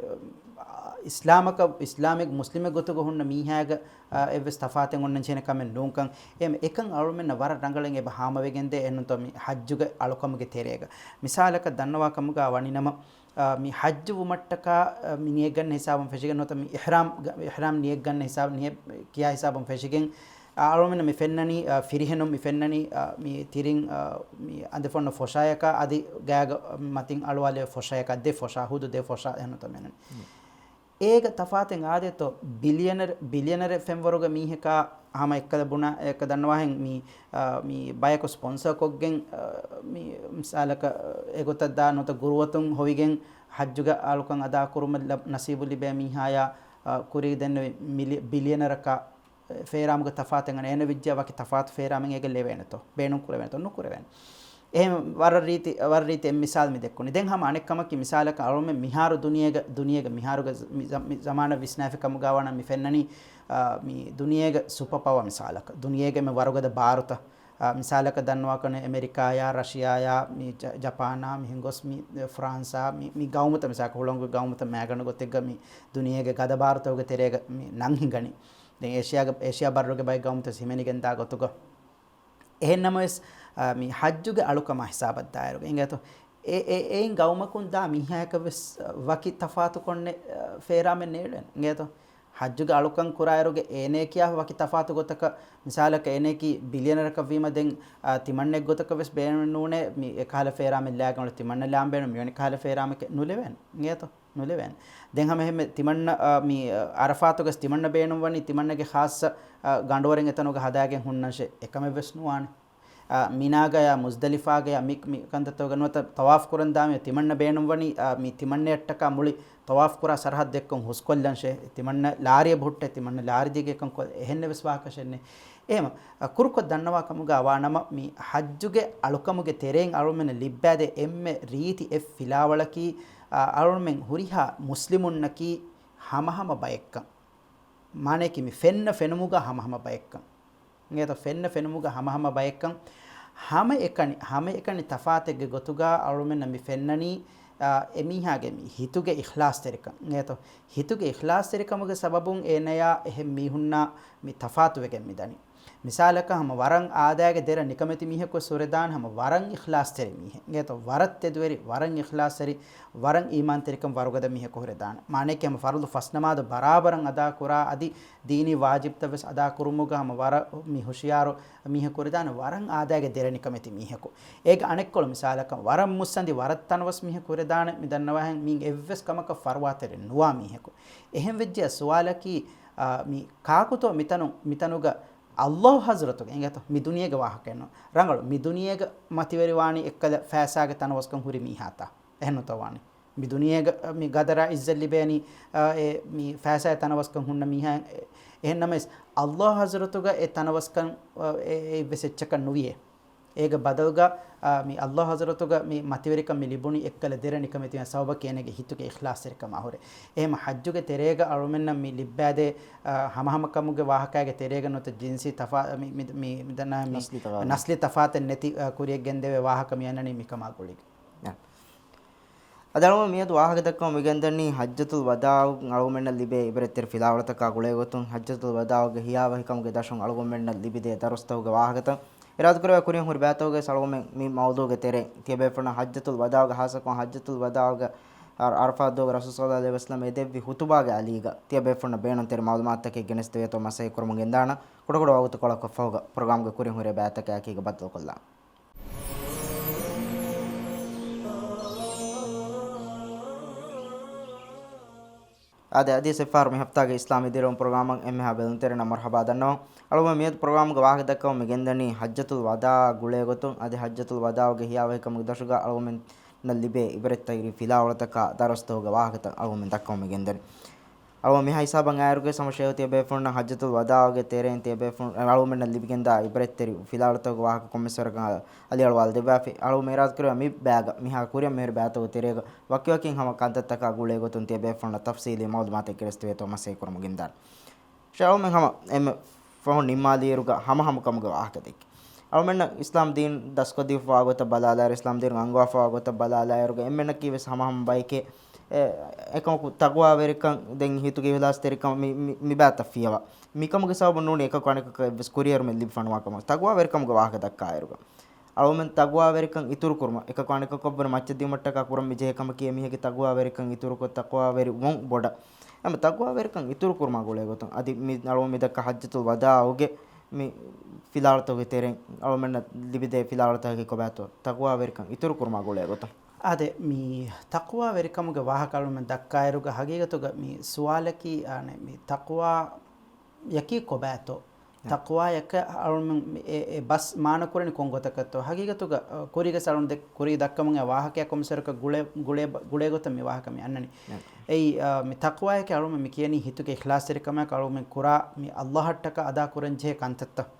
އިސްލާމަކަށް، އިސްލާމެއް މުސްލިމެއް ގޮތުގަ ހުންނަ މީހާގެ އާ، އެއްވެސް ތަފާތެއް އޮންނަން ޖެހޭނެ ކަމެއް ނޫންކަން. އެ، އެކަން އަޅުމެންނަށް ވަރަށް ރަނގަޅަށް އެބަ ހާމަވެގެންދޭ އެހެންތޯ މި ޙައްޖުގެ އަޅުކަމުގެ ތެރޭގަ. މިސާލަކަށް ދަންނަވާ ކަމުގަ ވަނިނަމަ، އާ، މި ޙައްޖު ވުމަށްޓަކާ، އާ، މި ނިޔަތްގަންނަ ހިސާބުން ފެށިގެން ނުވަތަ މި އިޙްރާމް ގަ-، އިޙްރާމް ނިޔަތްގަންނަ ހިސާބު، ނިޔަތް ކިޔާ ހިސާބުން ފެށިގެން، އާ، އަޅުމެންނަށް މި ފެންނަނީ، އާ، ފިރިހެނުން މި ފެންނަނީ، އާ، މި ތިރިން، އާ، މި އަނދެފޮންނަ ފޮށާޔަކާ އަދި ގާގަ މަތިން އަޅުވާލެވޭ ފޮށާޔަކާ ދެ ފޮށާ، ހުދު ދެ ފޮށާ އެހެންތޯ މެނުން. އޭގަ ތަފާތެއް އާދޭތޯ، ބިލިއަނަރެ، ބިލިއަނަރެ ފެންވަރުގެ މީހަކާ ހަމަ އެއްކަލަ ބުނާ، އެކަ ދަންނަވާހެން މި، އާ، މި ބަޔަކު ސްޕޮންސަރ ކޮށްގެން، އާ، މި މިސާލަކަށް އެގޮތަށް ދާ ނުވަތަ ގުރުވަތުން ހޮވިގެން ޙައްޖުގެ އަޅުކަން އަދާ ކުރުމަށް ނަސީބު ލިބޭ މީހާޔާ، އާ، ކުރީ ދެންނެވި މިލި-، ބިލިއަނަރަކާ ފޭރާމުގެ ތަފާތެއް އަނެއް އޭނަ ވިއްޖާ ވަކި ތަފާތު ފޭރާމެއް އޭގެ ލެވޭނެތޯ؟ ބޭނުން ކުރެވޭނެތޯ؟ ނުކުރެވޭނެ. އެހެން ވަރަށް ރީތި، ވަރަށް ރީތި އެއް މިސާލު މި ދެއްކުނީ. ދެން ހަމަ އަނެއް ކަމަކީ މިސާލަކަށް އަޅުމެން މިހާރު ދުނިޔޭގަ، ދުނިޔޭގެ މިހާރުގެ ޒ-، މި ޒަ-، މި ޒަމާނަށް ވިސްނާފި ކަމުގަ ވާނަމަ މި ފެންނަނީ، އާ، މި ދުނިޔޭގެ ސުޕަ ޕަވަ މިސާލަކަށް. ދުނިޔޭގެ މި ވަރުގަދަ ބާރުތައް، އާ، މިސާލަކަށް ދަންނަވާކަން އެމެރިކާޔާ، ރަޝިޔާޔާ، މި ޖަ-، ޖަޕާނާ، މިހެން ގޮސް މި ފްރާންސާ، މި، މި ގައުމުތައް މިސާލަކަށް ހުޅަނގު ގައުމުތައް މާގަނޑު ގޮތެއްގަ މި ދުނިޔޭގެ ގަދަ ބާރުތަކުގެ ތެރޭގަ މި ނަން ހިނގަނީ. ދެން އޭޝިޔާގެ، އޭޝިޔާ ބައްރުގެ ބައެއް ގައުމުތައް ހިމެނިގެންދާ ގޮތުގަ. އެހެން ނަމަވެސް، އާ، މި ޙައްޖުގެ އަޅުކަމާ ހިސާބަށް ދާއިރުގަ އިނގޭތޯ، އެ، އެ، އެއިން ގައުމަކުން ދާ މީހާޔަކަށް ވެސް، އާ، ވަކި ތަފާތުކޮށްނެ، އާ، ފޭރާމެއް ނޭޅެން އިނގޭތޯ. ޙައްޖުގެ އަޅުކަން ކުރާއިރުގެ އޭނަޔަކީ ވަކި ތަފާތު ގޮތަކަށް، މިސާލަކަށް އޭނަޔަކީ ބިލިއަނަރަކަށް ވީމަ ދެން، އާ، ތިމަންނެއް ގޮތަކަށް ވެސް ބޭނުމެއް ނޫނޭ، މި އެކަހަލަ ފޭރާމެއް ލާގެން އުޅެ ތިމަންނަ ލާން ބޭނުން މިވެނި ކަހަލަ ފޭރާމެކެއް ނުލެވޭނެ އިނގޭތޯ. ނުލެވޭނެ. ދެން ހަމަ އެހެންމެ ތިމަންނަ، އާ، މި، އާ، އަރަފާތުގަސް ތިމަންނަ ބޭނުންވަނީ ތިމަންނަގެ ޚާއްޞަ، އާ، ގަނޑުވަރެއް އެތަނުގަ ހަދާގެން ހުންނަންށޭ އެކަމެއް ވެސް ނުވާނެ. އާ، މިނާގަޔާ މުޒްދަލިފާގަޔާ މި، މި ކަންތައްތަކުގަ ނުވަތަ ޠަވާފް ކުރަން ދާމި ތިމަންނަ ބޭނުންވަނީ، އާ، މި ތިމަންނަޔަށްޓަކާ މުޅި ޠަވާފް ކުރާ ސަރަހައްދެއްކޮށް ހުސްކޮށްލަންށޭ، ތިމަންނަ ލާރިއަށް ހުއްޓޭ، ތިމަންނަ ލާރިދީގެކަން ކޮށް، އެހެންނެވެސް ވާހަކަށެއްނެއް. އެހެމަ، އަ، ކުރުކޮށް ދަންނަވާ ކަމުގަ ވާނަމަ، މި ޙައްޖުގެ އަޅުކަމުގެ ތެރެއިން އަޅުމެންނަށް ލިއްބާދޭ އެންމެ ރީތި އެއް ފިލާވަޅަކީ، އަ، އަޅުމެން ހުރިހާ މުސްލިމުންނަކީ ހަމަހަމަ ބައެއްކަން. މާނަޔަކީ މި ފެންނަ ފެނުމުގަ ހަމަހަމަ ބައެއްކަން. އިނގޭތޯ، ފެންނަ ފެނުމުގަ ހަމަހަމަ ބައެއްކަން. ހަމައެކަނި، ހަމައެކަނި ތަފާތެއްގެ ގޮތުގަ އަޅުމެންނަށް މި ފެންނަނީ، އާ، އެމީހާގެ މި ހިތުގެ އިޚްލާޞްތެރިކަން. އިނގޭތޯ، ހިތުގެ އިޚްލާޞްތެރިކަމުގެ ސަބަބުން އޭނަޔާ އެހެން މީހުންނާ މި ތަފާތުވެގެން މިދަނީ. މިސާލަކަށް، ހަމަ ވަރަށް އާދައިގެ ދެރަ ނިކަމެތި މީހަކު ވެސް ހުރެދާނެ، ހަމަ ވަރަށް އިޚްލާޞްތެރި މީހެއް. އިނގޭތޯ، ވަރަށް ތެދުވެރި، ވަރަށް އިޚްލާޞްތެރި، ވަރަށް އީމާންތެރިކަން ވަރުގަދަ މީހަކު ހުރެދާނެ. މާނަޔަކީ ހަމަ ފަރުޟު ފަސް ނަމާދު ބަރާބަރަށް އަދާކުރާ، އަދި ދީނީ ވާޖިބްތައް ވެސް އަދާ ކުރުމުގަ ހަމަ ވަރަށް މި ހުޝިޔާރު މީހަކު ހުރެދާނެ، ވަރަށް އާދައިގެ ދެރަ ނިކަމެތި މީހަކު. އޭގެ އަނެއްކޮޅު މިސާލަކަށް، ވަރަށް މުއްސަނދި، ވަރަށް ތަނަވަސް މީހަކު ހުރެދާނެ، މި ދަންނަވާހެން މީން އެއްވެސް ކަމަކަށް ފަރުވާތެރި ނުވާ މީހަކު. އެހެން ވެއްޖެ ސުވާލަކީ، އާ، މި ކާކުތޯ މިތަނު، މިތަނުގަ ﷲ ޙަޟްރަތުގަ، އިނގޭތޯ، މި ދުނިޔޭގެ ވާހަކައެއް ނޫން. ރަނގަޅު، މި ދުނިޔޭގަ މަތިވެރިވާނީ އެއްކަލަ ފައިސާގެ ތަނަވަސްކަން ހުރި މީހާތާ؟ އެހެންނުތޯ ވާނީ. މި ދުނިޔޭގަ މި ގަދަރާ ޢިއްޒަތް ލިބޭނީ، އާ، އެ މި ފައިސާ ތަނަވަސްކަން ހުންނަ މީހާ. އެ، އެހެންނަމަވެސް، ﷲ ޙަޟްރަތުގަ އެ ތަނަވަސްކަން، އާ، އެ، އެއްވެސް އެއްޗަކަށް ނުވިޔޭ. އޭގެ ބަދަލުގަ، އާ، މި ﷲ ޙަޟްރަތުގަ މި މަތިވެރިކަން މި ލިބުނީ އެއްކަލަ ދެރަ ނިކަމެތި ސަބަބަކީ އޭނަގެ ހިތުގެ އިޚްލާޞްތެރިކަމާ ހުރެ. އެހެމަ ޙައްޖުގެ ތެރޭގަ އަޅުމެންނަށް މި ލިއްބާދޭ، އާ، ހަމަހަމަކަމުގެ ވާހަކައިގެ ތެރޭގަ ނުވަތަ ޖިންސީ ތަފާ-، މި، މި، މި، މި ދަންނަ މި ނަސްލީ ތަފާތެއް. ނަސްލީ ތަފާތެއް ނެތި، އާ، ކުރިޔަށް ގެންދެވޭ ވާހަކަ މި އަންނަނީ މިކަމާ ގުޅިގެން. އަ. އަދި އަޅުގަނޑު މިއަދު ވާހަކަ ދައްކަމުން މިގެންދަނީ ޙައްޖަތުލް ވަދާޢު އަޅުގަނޑުމެންނަށް ލިބޭ އިބްރަތްތެރި ފިލާވަޅުތަކާ ގުޅޭގޮތުން. ޙައްޖަތުލް ވަދާޢުގެ ހިޔާވަހިކަމުގެ ދަށުން އަޅުގަނޑުމެންނަށް ލިބިދޭ ދަރުސްތަކުގެ ވާހަކަތައް އިރާދަކުރެވޭ ކުރިން ހުރި ބައިތަކުގައި އަޅުގަނޑުމެން މި މައުޟޫޢުގެ ތެރެއިން ތިޔަބޭފުޅުންނަށް ޙައްޖަތުލް ވަދާޢުގެ ޚާއްޞަކޮށް ޙައްޖަތުލް ވަދާޢުގެ އަރް-، ޢަރަފާތް ދުވަހުގަ ރަސޫލު ޞައްލަﷲު ޢަލައިހި ވަސައްލަމަ އެދެއްވި ޚުޠުބާގެ އަލީގަ ތިޔަބޭފުޅުންނަށް ބޭނުންތެރި މަޢުލޫމާތުތަކެއް ގެނެސްދެވޭތޯ މަސައްކަތް ކުރަމުން ގެންދާނަން. ކުޑަކުޑަ ވަގުތުކޮޅަކަށް ފަހުގަ ޕްރޮގްރާމްގެ ކުރިން ހުރި ބައިތަކާއެކީގަ ބައްދަލުކޮށްލާނަން. އާދެ، އަދިވެސް އެއްފަހަރު މި ހަފްތާގެ އިސްލާމީ ދިރިއުޅުން ޕްރޮގްރާމަށް އެންމެހާ ބެލުންތެރިންނަށް މަރުޙަބާ ދަންނަވަން. އަޅުގަނޑު މިއަދު ޕްރޮގްރާމްގެ ވާހަކަ ދައްކަމުން މި ގެންދަނީ ޙައްޖަތުލް ވަދާޢާ ގުޅޭ ގޮތުން، އަދި ޙައްޖަތުލް ވަދާޢުގެ ހިޔާވަހިކަމުގެ ދަށުގަ އަޅުގަނޑުމެންނަށް ލިބޭ އިބްރަތްތަކުގެ ފިލާވަޅުތަކާ ދަރުސްތަކުގެ ވާހަކަތައް އަޅުގަނޑުމެން ދައްކަމުން މި ގެންދަނީ. އަޅުގަނޑު މިހާ ހިސާބަށް އައިއިރުގަ ހަމަ ޝޭޚު ތިޔަބޭފުޅުންނަށް ޙައްޖަތުލް ވަދާޢުގެ ތެރެއިން ތިޔަބޭފުޅުން، އަޅުގަނޑުމެންނަށް ލިބިގެންދާ އިބްރަތްތެރި ފިލާވަޅުތަކުގެ ވާހަކަ ކޮންމެސް ވަރަކަށް އަލިއަޅުވާލަދެއްވާފި. އަޅުގަނޑު އިރާދަކުރެއްވިއްޔާ މި ބައިގަ މިހާ ކުރިއަށް މިހިރި ބައިތަކުގެ ތެރޭގަ ވަކިވަކިން ހަމަ ކަންތައްތަކާ ގުޅޭ ގޮތުން ތިޔަބޭފުޅުންނަށް ތަފްޞީލީ މަޢުލޫމާތެއް ގެނެސްދެވޭތޯ މަސައްކަތް ކުރަމުން ގެންދާނަން. ޝޭޚް އަޅުގަނޑުމެން ހަމަ އެންމެ ފަހުން ނިންމާލިއިރުގަ ހަމަހަމަކަމުގެ ވާހަކަ ދެއްކި. އަޅުމެންނަށް އިސްލާމް ދީން ދަސްކޮށްދީފަވާ ގޮތަށް ބަލާލާއިރު، އިސްލާމް ދީނު އަންގަވާފަވާ ގޮތަށް ބަލާލާއިރުގަ އެންމެންނަކީ ވެސް ހަމަހަމަ ބައެކޭ، އެ، އެކަމަކު ތަޤްވާވެރިކަން ދެން ހިތުގެ އިޚްލާޞްތެރިކަން މި، މި، މި ބައިތައް ފިޔަވާ. މިކަމުގެ ސަބަބުން ނޫނީ އެކަކު އަނެކަކަށް އެއްވެސް ކުރިއެރުމެއް ލިބިފަ ނުވާ ކަމަށް. ތަޤްވާވެރިކަމުގެ ވާހަކަ ދައްކާއިރުގަ އަޅުމެން ތަޤްވާވެރިކަން އިތުރުކުރުމަށް، އެކަކު އަނެކަކަށްވުރެ މައްޗަށް ދިއުމަށްޓަކާ ކުރަން މިޖެހޭ ކަމަކީ އެމީހެއްގެ ތަޤްވާވެރިކަން އިތުރުކޮށް، ތަޤްވާވެރިވުން ބޮޑަށް. އެމަ ތަޤްވާވެރިކަން އިތުރުކުރުމާ ގުޅޭގޮތުން އަދި މި އަޅުމެން މިދައްކާ ޙައްޖަތުލް ވަދާޢުގެ މި ފިލާވަޅުތަކުގެ ތެރެއިން އަޅުމެންނަށް ލިބިދޭ ފިލާވަޅުތަކަކީ ކޮބާތޯ؟ ތަޤްވާވެރިކަން އިތުރުކުރުމާ ގުޅޭގޮތުން. އާދެ، މި ތަޤްވާވެރިކަމުގެ ވާހަކަ އަޅުމެން ދައްކާއިރުގަ ހަގީގަތުގަ މި ސުވާލަކީ، އާނެ، މި ތަޤްވާ ޔަކީ ކޮބާތޯ؟ ތަޤްވާޔަކަށް އަޅުމެން އެ، އެ ބަސް މާނަކުރަނީ ކޮން ގޮތަކަށްތޯ؟ ހަގީގަތުގަ، އަ، ކުރީގަސް އަޅުން ދެ، ކުރީ ދައްކަމުން އެ ވާހަކަޔާ ކޮންމެސްވަރަކަށް ގުޅޭ، ގުޅޭ، ގުޅޭ ގޮތަށް މި ވާހަކަ މި އަންނަނީ. އެއީ، އަ، މި ތަޤްވާޔަކަށް އަޅުމެން މި ކިޔަނީ ހިތުގެ އިޚްލާޞްތެރިކަމާއެކު އަޅުމެން ކުރާ މި ﷲއަށްޓަކާ އަދާ ކުރަންޖެހޭ ކަންތައްތައް.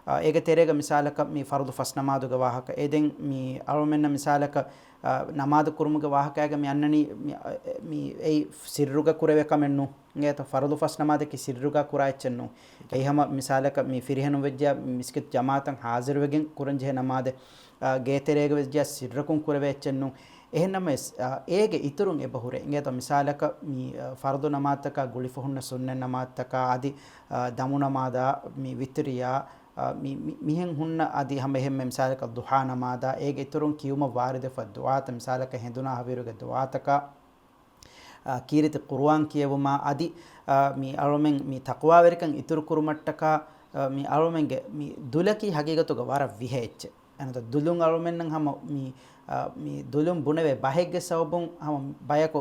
އަ، އޭގެ ތެރޭގަ މިސާލަކަށް މި ފަރުޟު ފަސް ނަމާދުގެ ވާހަކަ. އެ ދެން މި އަޅުމެންނަށް މިސާލަކަށް އަ، ނަމާދު ކުރުމުގެ ވާހަކައިގަ މި އަންނަނީ މި، އަ، އެ، މި އެއީ ސިއްރުގަ ކުރެވޭ ކަމެއް ނޫން. އިނގޭތޯ، ފަރުޟު ފަސް ނަމާދަކީ ސިއްރުގަ ކުރާ އެއްޗެއް ނޫން. އެއީ ހަމަ މިސާލަކަށް މި ފިރިހެނުން ވެއްޖެޔާ މިސްކިތު ޖަމާޢަތަށް ހާޒިރުވެގެން ކުރަންޖެހޭ ނަމާދެއް، އަ، ގޭތެރޭގަ ވެއްޖެޔާ ސިއްރަކުން ކުރެވޭ އެއްޗެއް ނޫން. އެހެންނަމަވެސް، އަ، އޭގެ އިތުރުން އެބަ ހުރޭ. އިނގޭތޯ، މިސާލަކަށް މި، އަ، ފަރުޟު ނަމާދުތަކާ ގުޅިފަ ހުންނަ ސުންނަތް ނަމާދުތަކާ އަދި، އަ، ދަމު ނަމާދާ، މި ވިތުރިއާ، އަ، މި، މި، މިހެން ހުންނަ އަދި ހަމަ އެހެންމެ މިސާލަކަށް ޟުޙާ ނަމާދާ، އޭގެ އިތުރުން ކިޔުމަށް ވާރިދުވެފަ ދުޢާތައް، މިސާލަކަށް ހެނދުނާ ހަވީރުގެ ދުޢާތަކާ، އަ، ކީރިތި ޤުރުއާން ކިޔެވުމާ އަދި، އަ، މި އަޅުމެން މި ތަޤްވާވެރިކަން އިތުރު ކުރުމަށްޓަކާ، އަ، މި އަޅުމެންގެ މި ދުލަކީ ހަގީގަތުގަ ވަރަށް ވިހަ އެއްޗެއް. އެނަތަ ދުލުން އަޅުމެންނަށް ހަމަ މި، އަ، މި ދުލުން ބުނެވޭ ބަހެއްގެ ސަބަބުން ހަމަ ބަޔަކު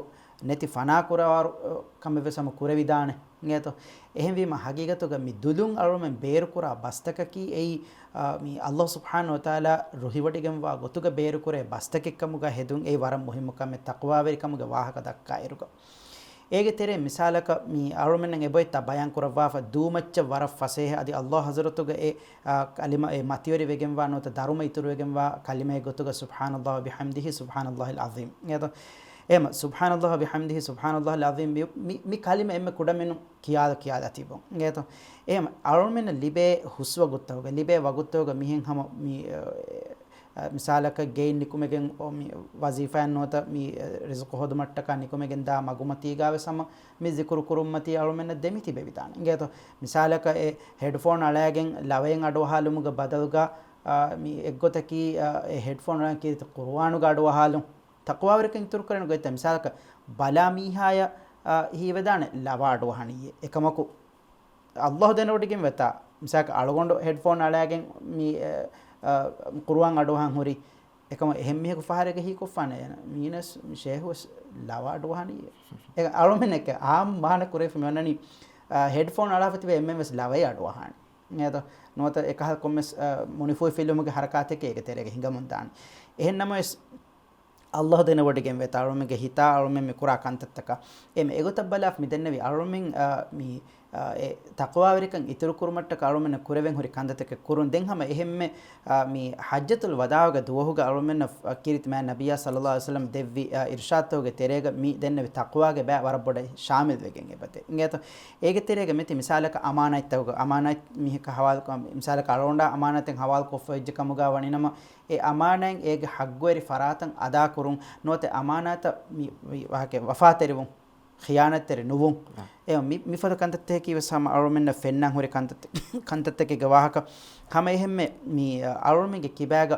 ނެތި ފަނާކުރާވާރު، އަ، ކަމެއްވެސް ހަމަ ކުރެވިދާނެ. އިނގޭތޯ؟ އެހެންވީމަ، ހަގީގަތުގަ މި ދުލުން އަޅުމެން ބޭރުކުރާ ބަސްތަކަކީ އެއީ، އާ، މި ﷲ ސުބްޙާނަހޫ ވަތަޢާލާ ރުހިވޮޑިގެންވާ ގޮތުގަ ބޭރުކުރޭ ބަސްތަކެއްކަމުގަ ހެދުން އެއީ ވަރަށް މުހިއްމު ކަމެއް ތަޤްވާވެރިކަމުގެ ވާހަކަ ދައްކާއިރުގަ. އޭގެ ތެރޭ މިސާލަކަށް މި އަޅުމެންނަށް އެބައޮތްތާ ބަޔާން ކުރައްވާފަ ދޫމައްޗަށް ވަރަށް ފަސޭހަ އަދި ﷲ ޙަޟްރަތުގަ އެ، އާ، ކަލިމަ އެ މަތިވެރިވެގެންވާ ނުވަތަ ދަރުމަ އިތުރުވެގެންވާ ކަލިމައެއް ގޮތުގަ ސުބްޙާނަﷲ ވަބިޙަމްދިހި ސުބްޙާނަﷲިލް ޢަޒީމް. އެހެން ސުބްޙާނަﷲ ވަބިޙަމްދިހި ސުބްޙާނަﷲިލް ޢަޒީމް މި، މި، މި ކަލިމަ އެންމެ ކުޑަމިނުން ކިޔާލަ ކިޔާލާ ތިބުން. އެހެން އަޅުމެންނަށް ލިބޭ ހުސްވަގުތަކުގަ، ލިބޭ ވަގުތުތަކުގަ މިހެން ހަމަ މި، އަ، އަ، މިސާލަކަށް ގެއިން ނިކުމެގެން އޮ، މި ވަޒީފާއެއް ނުވަތަ މި، އަ، ރިޒުޤު ހޯދުމަށްޓަކާ ނިކުމެގެން ދާ މަގުމަތީގާވެސް ހަމަ މި ޒިކުރު ކުރުންމަތީ އަޅުމެންނަށް ދެމިތިބެވިދާނެ. އިނގޭތޯ؟ މިސާލަކަށް އެ ހެޑްފޯން އަޅައިގެން ލަވައެއް އަޑުއަހާލުމުގެ ބަދަލުގަ، އާ، މި އެއްގޮތަކީ، އާ، އެ ހެޑްފޯން އަޅަން ކީރިތި ޤުރުއާނުގެ އަޑުއަހާލުން. ތަޤްވާވެރިކަން އިތުރުކުރަން ގޮތްތައް މިސާލަކަށް ބަލާ މީހާޔަށް، އާ، ހީވެދާނެ ލަވަ އަޑުއަހަނީއޭ. އެކަމަކު، ﷲ ދެނެވޮޑިގެން ވެތާ، މިސާލަކަށް އަޅުގަނޑު ހެޑްފޯން އަޅައިގެން މި، އެ، އަ، ޤުރުއާން އަޑުއަހަން ހުރި. އެކަމަ އެހެން މީހަކު ފަހަރެއްގަ ހީކޮށްފާނެ، މީނަސް ޝޭހުވެސް ލަވަ އަޑުއަހަނީ. އެ އަޅުމެންނެކެ އާއްމު މާނަ ކުރެފި މި އޮންނަނީ، އަ، ހެޑްފޯން އަޅާފަ ތިބެ އެންމެން ވެސް ލަވައެއް އަޑުއަހާނެ. އެހެންތޯ؟ ނުވަތަ އެކަހަލަ ކޮންމެސް، އަ، މުނިފޫހި ފިލުމުގެ ހަރަކާތެކޭ އޭގެ ތެރޭގަ ހިނގަމުން ދާނެ. އެހެން ނަމަވެސް، ﷲ ދެނެވޮޑިގެން ވޭތާ އަޅުމެންގެ ހިތާ އަޅުމެން މި ކުރާ ކަންތައްތަކާ. އެ މި އެގޮތަށް ބަލާފަ މި ދެންނެވި އަޅުމެން، އާ، މި، އާ، އެ ތަޤްވާވެރިކަން އިތުރު ކުރުމަށްޓަކާ އަޅުމެންނަށް ކުރެވެން ހުރި ކަންތައްތަކެއް ކުރުން. ދެން ހަމަ އެހެންމެ، އާ، މި ޙައްޖަތުލް ވަދާޢުގެ ދުވަހުގަ އަޅުމެންނަށް، އާ، ކީރިތި މާތް ނަބިއްޔާ ޞައްލައްލާހު ޢަލައިހި ވަސައްލަމް ދެއްވި، އާ، އިރްޝާދުތަކުގެ ތެރޭގަ މި ދެންނެވި ތަޤްވާގެ ބައި ވަރަށް ބޮޑަށް ޝާމިލް ވެގެން އެބަދޭ. އިނގޭތޯ؟ އޭގެ ތެރޭގަ މިތި މިސާލަކަށް އަމާނާތްތަކުގަ، އަމާނާތް މީހަކަށް ޙަވާލުކޮށް، މިސާލަކަށް އަޅުގަނޑާ އަމާނާތެއް ޙަވާލުކޮށްފަ ވެއްޖެ ކަމުގަ ވަނީ ނަމަ، އެ އަމާނާތް އޭގެ ޙައްޤުވެރި ފަރާތަށް އަދާކުރުން، ނުވަތަ އަމާނާތަށް މި، މި ވާހަކަ ވަފާތެރިވުން، ޚިޔާނަތްތެރި ނުވުން. އާ. އެ މި، މިފަދަ ކަންތައްތަކަކީ ވެސް ހަމަ އަޅުމެންނަށް ފެންނަން ހުރި ކަންތައް، ކަންތައްތަކެއްގެ ވާހަކަ. ހަމަ އެހެންމެ މި، އަ، އަޅުމެންގެ ކިބާގަ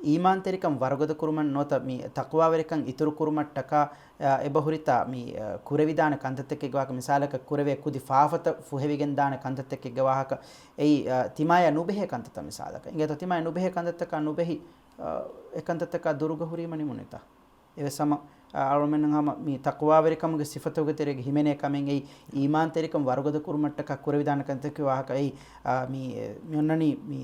އީމާންތެރިކަން ވަރުގަދަ ކުރުމަށް ނުވަތަ މި ތަޤްވާވެރިކަން އިތުރު ކުރުމަށްޓަކާ، އަ، އެބަހުރިތާ މި، އަ، ކުރެވިދާނެ ކަންތައްތަކެއްގެ ވާހަކަ، މިސާލަކަށް ކުރެވޭ ކުދި ފާފަތައް ފުހެވިގެންދާނެ ކަންތައްތަކެއްގެ ވާހަކަ، އެއީ، އަ، ތިމާޔާ ނުބެހޭ ކަންތައްތައް މިސާލަކަށް. އިނގޭތޯ ތިމާޔާ ނުބެހޭ ކަންތައްތަކާ ނުބެހި، އަ، އެ ކަންތައްތަކާ ދުރުގަ ހުރީމަ ނިމުނީތާ. އެވެސް ހަމަ، އަ، އަޅުމެންނަށް ހަމަ މި ތަޤްވާވެރިކަމުގެ ސިފަތަކުގެ ތެރޭގަ ހިމެނޭ ކަމެއް އެއީ، އީމާންތެރިކަން ވަރުގަދަ ކުރުމަށްޓަކާ ކުރެވިދާނެ ކަންތަކެއް ވާހަކަ އެއީ، އަ، މި، މި އޮންނަނީ މި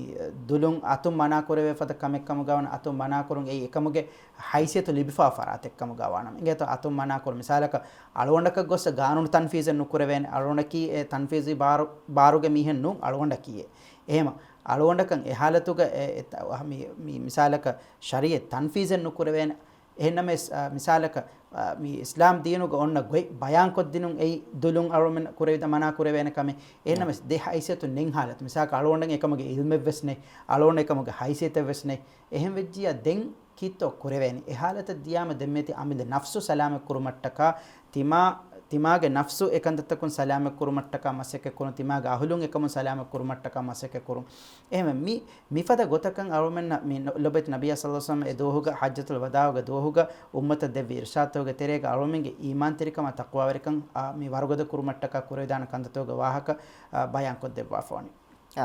ދުލުން އަތުން މަނާ ކުރެވޭ ފަދަ ކަމެއް ކަމުގަ ވަން އަތުން މަނާ ކުރުން އެއީ އެކަމުގެ ހައިސިއްޔަތު ލިބިފާ ފަރާތެއް ކަމުގަ ވާނަމަ. އިނގޭތޯ އަތުން މަނާ ކުރުން. މިސާލަކަށް އަޅުގަނޑަކަށް ގޮއްސަ ގާނޫނު ތަންފީޒެއް ނުކުރެވޭނެ. އަޅުގަނޑަކީ އެ ތަންފީޒީ ބާރު، ބާރުގެ މީހެއް ނޫން އަޅުގަނޑަކީ އެ. އެހެމަ އަޅުގަނޑަކަށް އެ ހާލަތުގަ އެ، އެ، މި، މި، މިސާލަކަށް ޝަރީއަތް ތަންފީޒެއް ނުކުރެވޭނެ. އެހެންނަމަވެސް، އަ، މިސާލަކަށް، އަ، މި އިސްލާމް ދީނުގަ އޮންނަ ގޮތް ބަޔާންކޮށްދިނުން އެއީ ދުލުން އަޅުމެން ކުރެވިދާ މަނާ ކުރެވޭނެ ކަމެއް. އެހެންނަމަވެސް ދެ ހައިސިއްޔަތު ނެތް ހާލަތު. މިސާލަކަށް އަޅުގަނޑަށް އެކަމުގެ އިލްމެއްވެސް ނެތް، އަޅުގަނޑަށް އެކަމުގެ ހައިސިއްޔަތެއްވެސް ނެތް. އެހެން ވެއްޖިއްޔާ ދެން ކީއްތޯ ކުރެވޭނީ؟ އެ ހާލަތަށް ދިޔާމަ ދެންމެތި އަމިއްލަ ނަފްސު ސަލާމަތް ކުރުމަށްޓަކާ، ތިމާ، ތިމާގެ ނަފްސު އެކަންތައްތަކުން ސަލާމަތް ކުރުމަށްޓަކާ މަސައްކަތް ކުރުން، ތިމާގެ އަހުލުން އެކަމުން ސަލާމަތް ކުރުމަށްޓަކާ މަސައްކަތް ކުރުން. އެހެންވެ މި، މިފަދަ ގޮތަކަށް އަޅުމެންނަށް މި ނު، ލޮބެތި ނަބިއްޔާ ޞައްލަﷲު ޢަލައިހި ވަސައްލަމަ އެ ދުވަހުގަ ޙައްޖަތުލް ވަދާޢުގެ ދުވަހުގަ އުއްމަތަށް ދެއްވި އިރްޝާދުތަކުގެ ތެރޭގަ އަޅުމެންގެ އީމާންތެރިކަމާ ތަޤްވާވެރިކަން، އާ، މި ވަރުގަދަ ކުރުމަށްޓަކާ ކުރެވިދާނެ ކަންތައްތަކުގެ ވާހަކަ، އާ، ބަޔާންކޮށްދެއްވާފަ ވަނީ. އާ،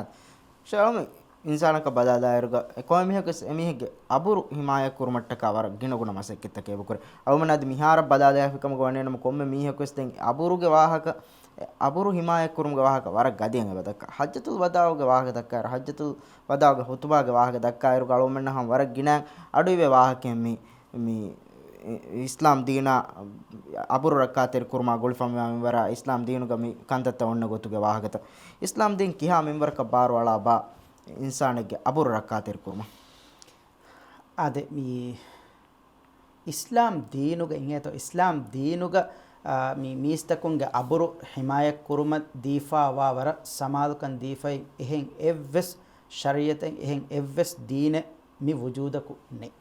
ޝައުމި، އިންސާނަކަށް ބަލާލާއިރުގަ އެ ކޮންމެ މީހަކުވެސް އެމީހެއްގެ އަބުރު ހިމާޔަތް ކުރުމަށްޓަކާ ވަރަށް ގިނަގުނަ މަސައްކަތްތަކެއް އެބަ ކުރޭ. އަޅުމެން އަދި މިހާރަށް ބަލާލާފި ކަމުގަ ވަނީނަމަ ކޮންމެ މީހަކުވެސް ދެން އަބުރުގެ ވާހަކަ، އެ އަބުރު ހިމާޔަތް ކުރުމުގެ ވާހަކަ ވަރަށް ގަދައިން އެބަ ދައްކާ. ޙައްޖަތުލް ވަދާޢުގެ ވާހަކަ ދައްކާއިރު، ޙައްޖަތުލް ވަދާޢުގެ ޚުޠުބާގެ ވާހަކަ ދައްކާއިރުގަ އަޅުމެންނަށް ހަމަ ވަރަށް ގިނަ އަޑުއިވޭ ވާހަކައެއް މި، މި އިސްލާމް ދީނާ އަބުރު ރައްކާތެރި ކުރުމާ ގުޅިފަ މިވާ މިންވަރާ އިސްލާމް ދީނުގަ މި ކަންތައްތައް އޮންނަ ގޮތުގެ ވާހަކަތައް. އިސްލާމް ދީން ކިހާ މިންވަރަކަށް ބާރުއަޅާބާ އިންސާނެއްގެ އަބުރު ރައްކާތެރި ކުރުމަށް؟ އާދެ، މި އިސްލާމް ދީނުގަ އިނގޭތޯ، އިސްލާމް ދީނުގަ، އާ، މި މީސްތަކުންގެ އަބުރު ޙިމާޔަތް ކުރުމަށް ދީފާވާ ވަރަށް ސަމާލުކަން ދީފައި އެހެން އެއްވެސް ޝަރީޢަތެއް، އެހެން އެއްވެސް ދީނެއް މި ވުޖޫދަކު ނެތް.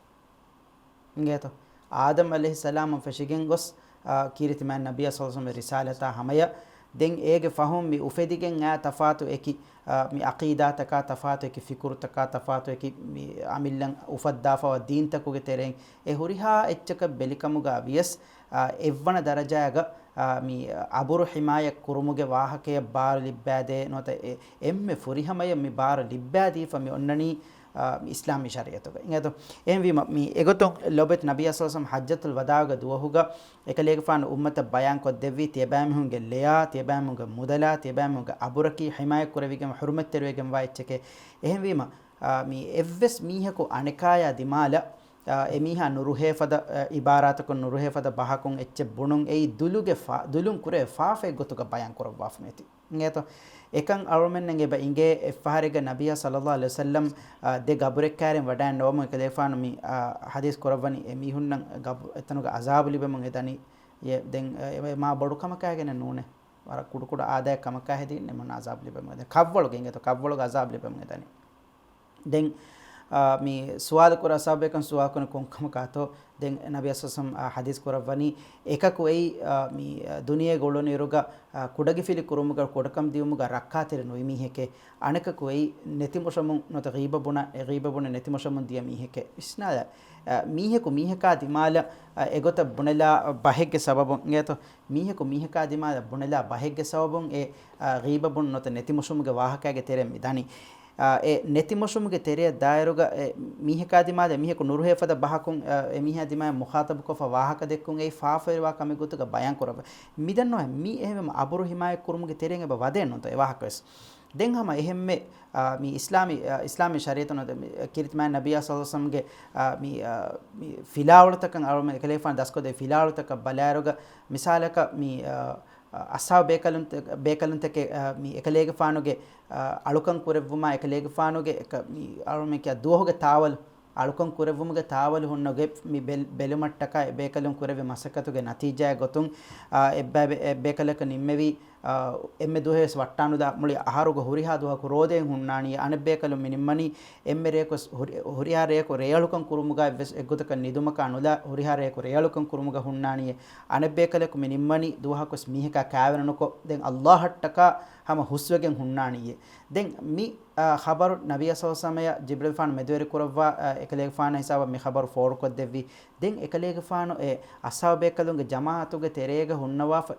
އިނގޭތޯ؟ އާދަމް ޢަލައިހިއްސަލާމުން ފެށިގެން ގޮސް، އާ، ކީރިތި މާތް ނަބިއްޔާ ޞައްލަﷲު ޢަލައިހި ވަސައްލަމަ ރިސާލަތާ ހަމަޔަށް ދެން އޭގެ ފަހުން މި އުފެދިގެން އާ ތަފާތު އެކި، އާ، މި ޢަޤީދާތަކާ ތަފާތު އެކި، ފިކުރުތަކާ ތަފާތު އެކި، މި އަމިއްލަން އުފައްދާފައިވާ ދީންތަކުގެ ތެރެއިން އެ ހުރިހާ އެއްޗަކަށް ބެލިކަމުގަ ވިޔަސް، އާ، އެއްވަނަ ދަރަޖާގަ، އާ، މި އަބުރު ޙިމާޔަތް ކުރުމުގެ ވާހަކަޔަށް ބާރު ލިއްބާދޭ ނުވަތަ އެ، އެންމެ ފުރިހަމަޔަށް މި ބާރު ލިއްބާދީފަ މި އޮންނަނީ، އާ، މި އިސްލާމީ ޝަރީޢަތުގަ. އިނގޭތޯ؟ އެހެންވީމަ، މި އެގޮތުން ލޮބެތި ނަބިއްޔާ ޞައްލަﷲު ޢަލައިހި ވަސައްލަމަ ޙައްޖަތުލް ވަދާޢުގެ ދުވަހުގަ އެކަލޭގެފާނު އުއްމަތަށް ބަޔާންކޮށްދެއްވީ، ތިޔަބައިމީހުންގެ ލެޔާ، ތިޔަބައިމީހުންގެ މުދަލާ، ތިޔަބައިމީހުންގެ އަބުރަކީ ޙިމާޔަތްކުރެވިގެން، ޙުރުމަތްތެރިވެގެންވާ އެއްޗެކޭ. އެހެންވީމަ، އާ، މި އެއްވެސް މީހަކު އަނެކާޔާ ދިމާލަށް، އާ، އެމީހާ ނުރުހޭ ފަދަ، އާ، އިބާރާތަކުން ނުރުހޭ ފަދަ ބަހަކުން އެއްޗެއް ބުނުން އެއީ ދުލުގެ ފާ-، ދުލުން ކުރެވޭ ފާފައެއް ގޮތުގަ ބަޔާން ކުރައްވާފަ މިއޮތީ. އިނގޭތޯ؟ އެކަން އަޅުމެންނަށް އެބަ އިނގޭ އެއްފަހަރެއްގަ ނަބިއްޔާ ޞައްލައްލާހު ޢަލައިހި ވަސައްލަމް، އާ، ދެ ގަބުރެއް ކާރިން ވަޑައިން ނުވަމުން އެކަލޭގެފާނު މި، އާ، ޙަދީޘް ކުރައްވަނީ އެ މީހުންނަށް ގަބު-، އެތަނުގަ ޢަޒާބު ލިބެމުން އެ ދަނީ. އެ، ދެން، އެ، އެ މާ ބޮޑު ކަމަކާގެނެއް ނޫނޭ. ވަރަށް ކުޑަކުޑަ އާދައިގެ ކަމަކާ ހެދީން އެމަން ޢަޒާބު ލިބެމުން އެ ދަނީ. ކަށްވަޅުގެ އިނގޭތޯ، ކަށްވަޅުގެ ޢަޒާބު ލިބެމުން އެ ދަނީ. ދެން، އާ، މި ސުވާލު ކުރާ ސަބަބެކަން ސުވާލު ކުރަނީ ކޮން ކަމަކާތޯ؟ ދެން ނަބިއްޔާ ޞައްލައްލާހު ޢަލައިހި ވަސައްލަމް، އާ، ޙަދީޘް ކުރައްވަނީ، އެކަކު އެއީ، އާ، މި، އާ، ދުނިޔޭގަ އުޅުނުއިރުގަ، އާ، ކުޑަގިފިލި ކުރުމުގަ، ކުޑަކަން ދިޔުމުގަ ރައްކާތެރި ނުވި މީހެކޭ. އަނެކަކު އެއީ ނެތިމޮށަމުން ނުވަތަ ޣީބަ ބުނާ، އެ ޣީބަ ބުނެ ނެތިމޮށަމުން ދިޔަ މީހެކޭ. ވިސްނާލަ، އާ، މީހަކު މީހަކާ ދިމާލަށް، އާ، އެގޮތަށް ބުނެލާ ބަހެއްގެ ސަބަބުން އިނގޭތޯ، މީހަކު މީހަކާ ދިމާލަށް ބުނެލާ ބަހެއްގެ ސަބަބުން އެ، އާ، ޣީބަ ބުނުން ނުވަތަ ނެތިމޮށުމުގެ ވާހަކައިގެ ތެރެއަށް މި ދަނީ. އާ، އެ ނެތިމޮށުމުގެ ތެރެއަށް ދާއިރުގަ އެ މީހަކާ ދިމާލަށް މީހަކު ނުރުހޭ ފަދަ ބަހަކުން، އާ، އެ މީހާ ދިމާއަށް މުޚާޠަބުކޮށްފަ ވާހަކަ ދެއްކުން އެއީ ފާފަވެރިވާ ކަމެއް ގޮތުގަ ބަޔާން ކުރައްވަ. މިދަންނަވަން މި އެހެންވީމަ އަބުރު ހިމާޔަތް ކުރުމުގެ ތެރެއިން އެބަ ވަދެއެއްނުތޯ އެ ވާހަކަވެސް. ދެން ހަމަ އެހެންމެ، އާ، މި އިސްލާމީ، އާ، އިސްލާމީ ޝަރީޢަތުން މި ކީރިތި މާތް ނަބިއްޔާ ޞައްލައްލާހު ޢަލައިހި ވަސައްލަމްގެ، އާ، މި، އާ، މި ފިލާވަޅުތަކަށް އަޅުމެން އެކަލޭގެފާނު ދަސްކޮށްދޭ ފިލާވަޅުތަކަށް ބަލާއިރުގަ މިސާލަކަށް މި، އާ، އަޞްޙާބު ބޭކަލުންތަ-، ބޭކަލުންތަކެއް، އާ، މި އެކަލޭގެފާނުގެ، އާ، އަޅުކަން ކުރެއްވުމާ އެކަލޭގެފާނުގެ އެކަ-، މި އަޅުމެން ކިޔާ ދުވަހުގެ ތާވަލު، އަޅުކަން ކުރެއްވުމުގެ ތާވަލު ހުންނަ ގެޕް މި ބެލް-، ބެލުމަށްޓަކާ އެ ބޭކަލުން ކުރެއްވި މަސައްކަތުގެ ނަތީޖާއެއް ގޮތުން، އާ، އެއްބައި-، އެއްބޭކަލަކަށް ނިންމެވީ، އާ، އެންމެ ދުވަހެއް ވެސް ވައްޓާނުލާ މުޅި އަހަރުގެ ހުރިހާ ދުވަހަކު ރޯދައެއް ހުންނާނީ. އަނެއްބޭކަލުން މި ނިންމަނީ އެންމެ ރެޔަކު ވެސް ހުރި-، ހުރިހާ ރެޔަކު ރޭއަޅުކަން ކުރުމުގައި ވެސް އެއްގޮތަކަށް ނިދުމަކާ ނުލާ ހުރިހާ ރެޔަކު ރޭއަޅުކަން ކުރުމުގަ ހުންނާނީ. އަނެއްބޭކަލަކު މި ނިންމަނީ ދުވަހަކުވެސް މީހަކާ ކާވެނަނުކޮށް، ދެން ﷲ އަށްޓަކާ ހަމަ ހުސްވެގެން ހުންނާނީއޭ. ދެން މި، އާ، ޚަބަރު ނަބިއްޔާ ޞައްލައްލާހު ޢަލައިހި ވަސައްލަމައަށް ޖިބްރީލްފާނު މެދުވެރި ކުރައްވާ، އާ، އެކަލޭގެފާނަށް ހިސާބަށް މި ޚަބަރު ފޯރުކޮށްދެއްވި. ދެން އެކަލޭގެފާނު އެ އަޞްޙާބު ބޭކަލުންގެ ޖަމާޢަތުގެ ތެރޭގަ ހުންނަވާފަ،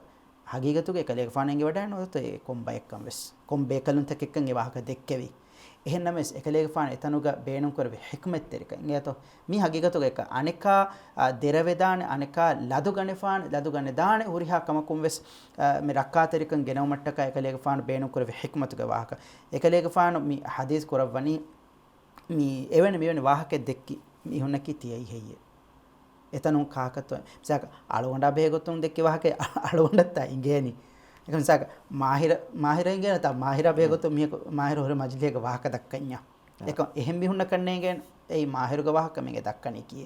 ޙަޤީޤަތުގަ އެކަލޭގެފާނު އެނގިވަޑައެއްނުވަތަ އެ ކޮން ބައެއްކަން ވެސް، ކޮން ބޭކަލުންތަކެއްކަން އެ ވާހަކަ ދެއްކެވީ. އެހެންނަމަވެސް، އެކަލޭގެފާނު އެތަނުގަ ބޭނުންކުރެއްވި ޙިކްމަތްތެރިކަން އިނގޭތޯ؟ މީ ޙަޤީޤަތުގަ އެކަ އަނެކާ، އާ، ދެރަވެދާނެ، އަނެކާ ލަދުގަނެފާނެ، ލަދުގަނެދާނެ ހުރިހާ ކަމަކުން ވެސް، އާ، މި ރައްކާތެރިކަން ގެނައުމަށްޓަކާ އެކަލޭގެފާނު ބޭނުންކުރެއްވި ޙިކްމަތުގެ ވާހަކަ. އެކަލޭގެފާނު މި ޙަދީޘް ކުރައްވަނީ، މި އެވެނި މިވެނި ވާހަކައެއް ދެއްކި މީހުންނަކީ ތިޔައީ ހެއްޔޭ؟ އެތަނުން ކާކަށްތޯ؟ މިސާލަކަށް އަޅުގަނޑާ ބެހޭގޮތުން ދެއްކި ވާހަކައެއް އަޅުގަނޑަށްތާ އިނގޭނީ. އެކަމް މިސާލަކަށް މާހިރަށް، މާހިރަށް އިނގޭނެތާ މާހިރާ ބެހޭގޮތުން މީހަކު މާހިރު ހުރެ މަޖިލީހެއްގަ ވާހަކަ ދައްކަންޏާ. އެކަމް އެހެން މީހުންނަކަށް ނޭނގޭނެ އެއީ މާހިރުގެ ވާހަކަ މީގެ ދައްކަނީކީ.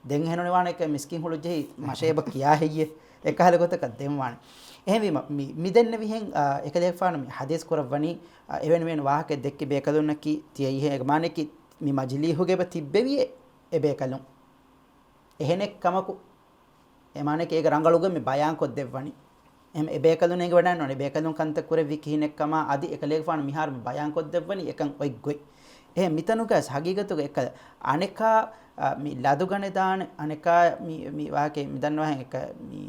ދެން އެހެން ވާނެ އެކަ މިސްކިން ހުޅުޖެހި މަށޭބަ ކިޔާ ހެއްޔޭ؟ އެކަހަލަ ގޮތަކަށް ދެން ވާނެ. އެހެންވީމަ މި، މި ދެންނެވިހެން، އާ، އެކަލޭގެފާނު މި ޙަދީޘް ކުރައްވަނީ، އާ، އެވެނި މިވެނި ވާހަކައެއް ދެއްކި ބޭކަލުންނަކީ ތިޔައީ ހެއްޔޭ؟ އޭގެ މާނައަކީ މި މަޖިލީހުގަ އެބަ ތިއްބެވިއޭ އެ ބޭކަލުން. އެހެނެއްކަމަކު، އެ މާނައަކީ އޭގެ ރަނގަޅުގަ މި ބަޔާންކޮށްދެއްވަނީ. އެހެން އެ ބޭކަލުން އެނގިވަޑައިންނޯން އެ ބޭކަލުން ކަންތައް ކުރެއްވީ ކިހިނެއްކަމާ އަދި އެކަލޭގެފާނު މިހާރު މި ބަޔާންކޮށްދެއްވަނީ އެކަން އޮތްގޮތް. އެހެން މިތަނުގައި ހަގީގަތުގަ އެކަ އަނެކާ، އަ، މި ލަދުގަނެދާނެ، އަނެކާ މި، މި ވާހަކަ މި ދަންނަވާހެން އެކަ މި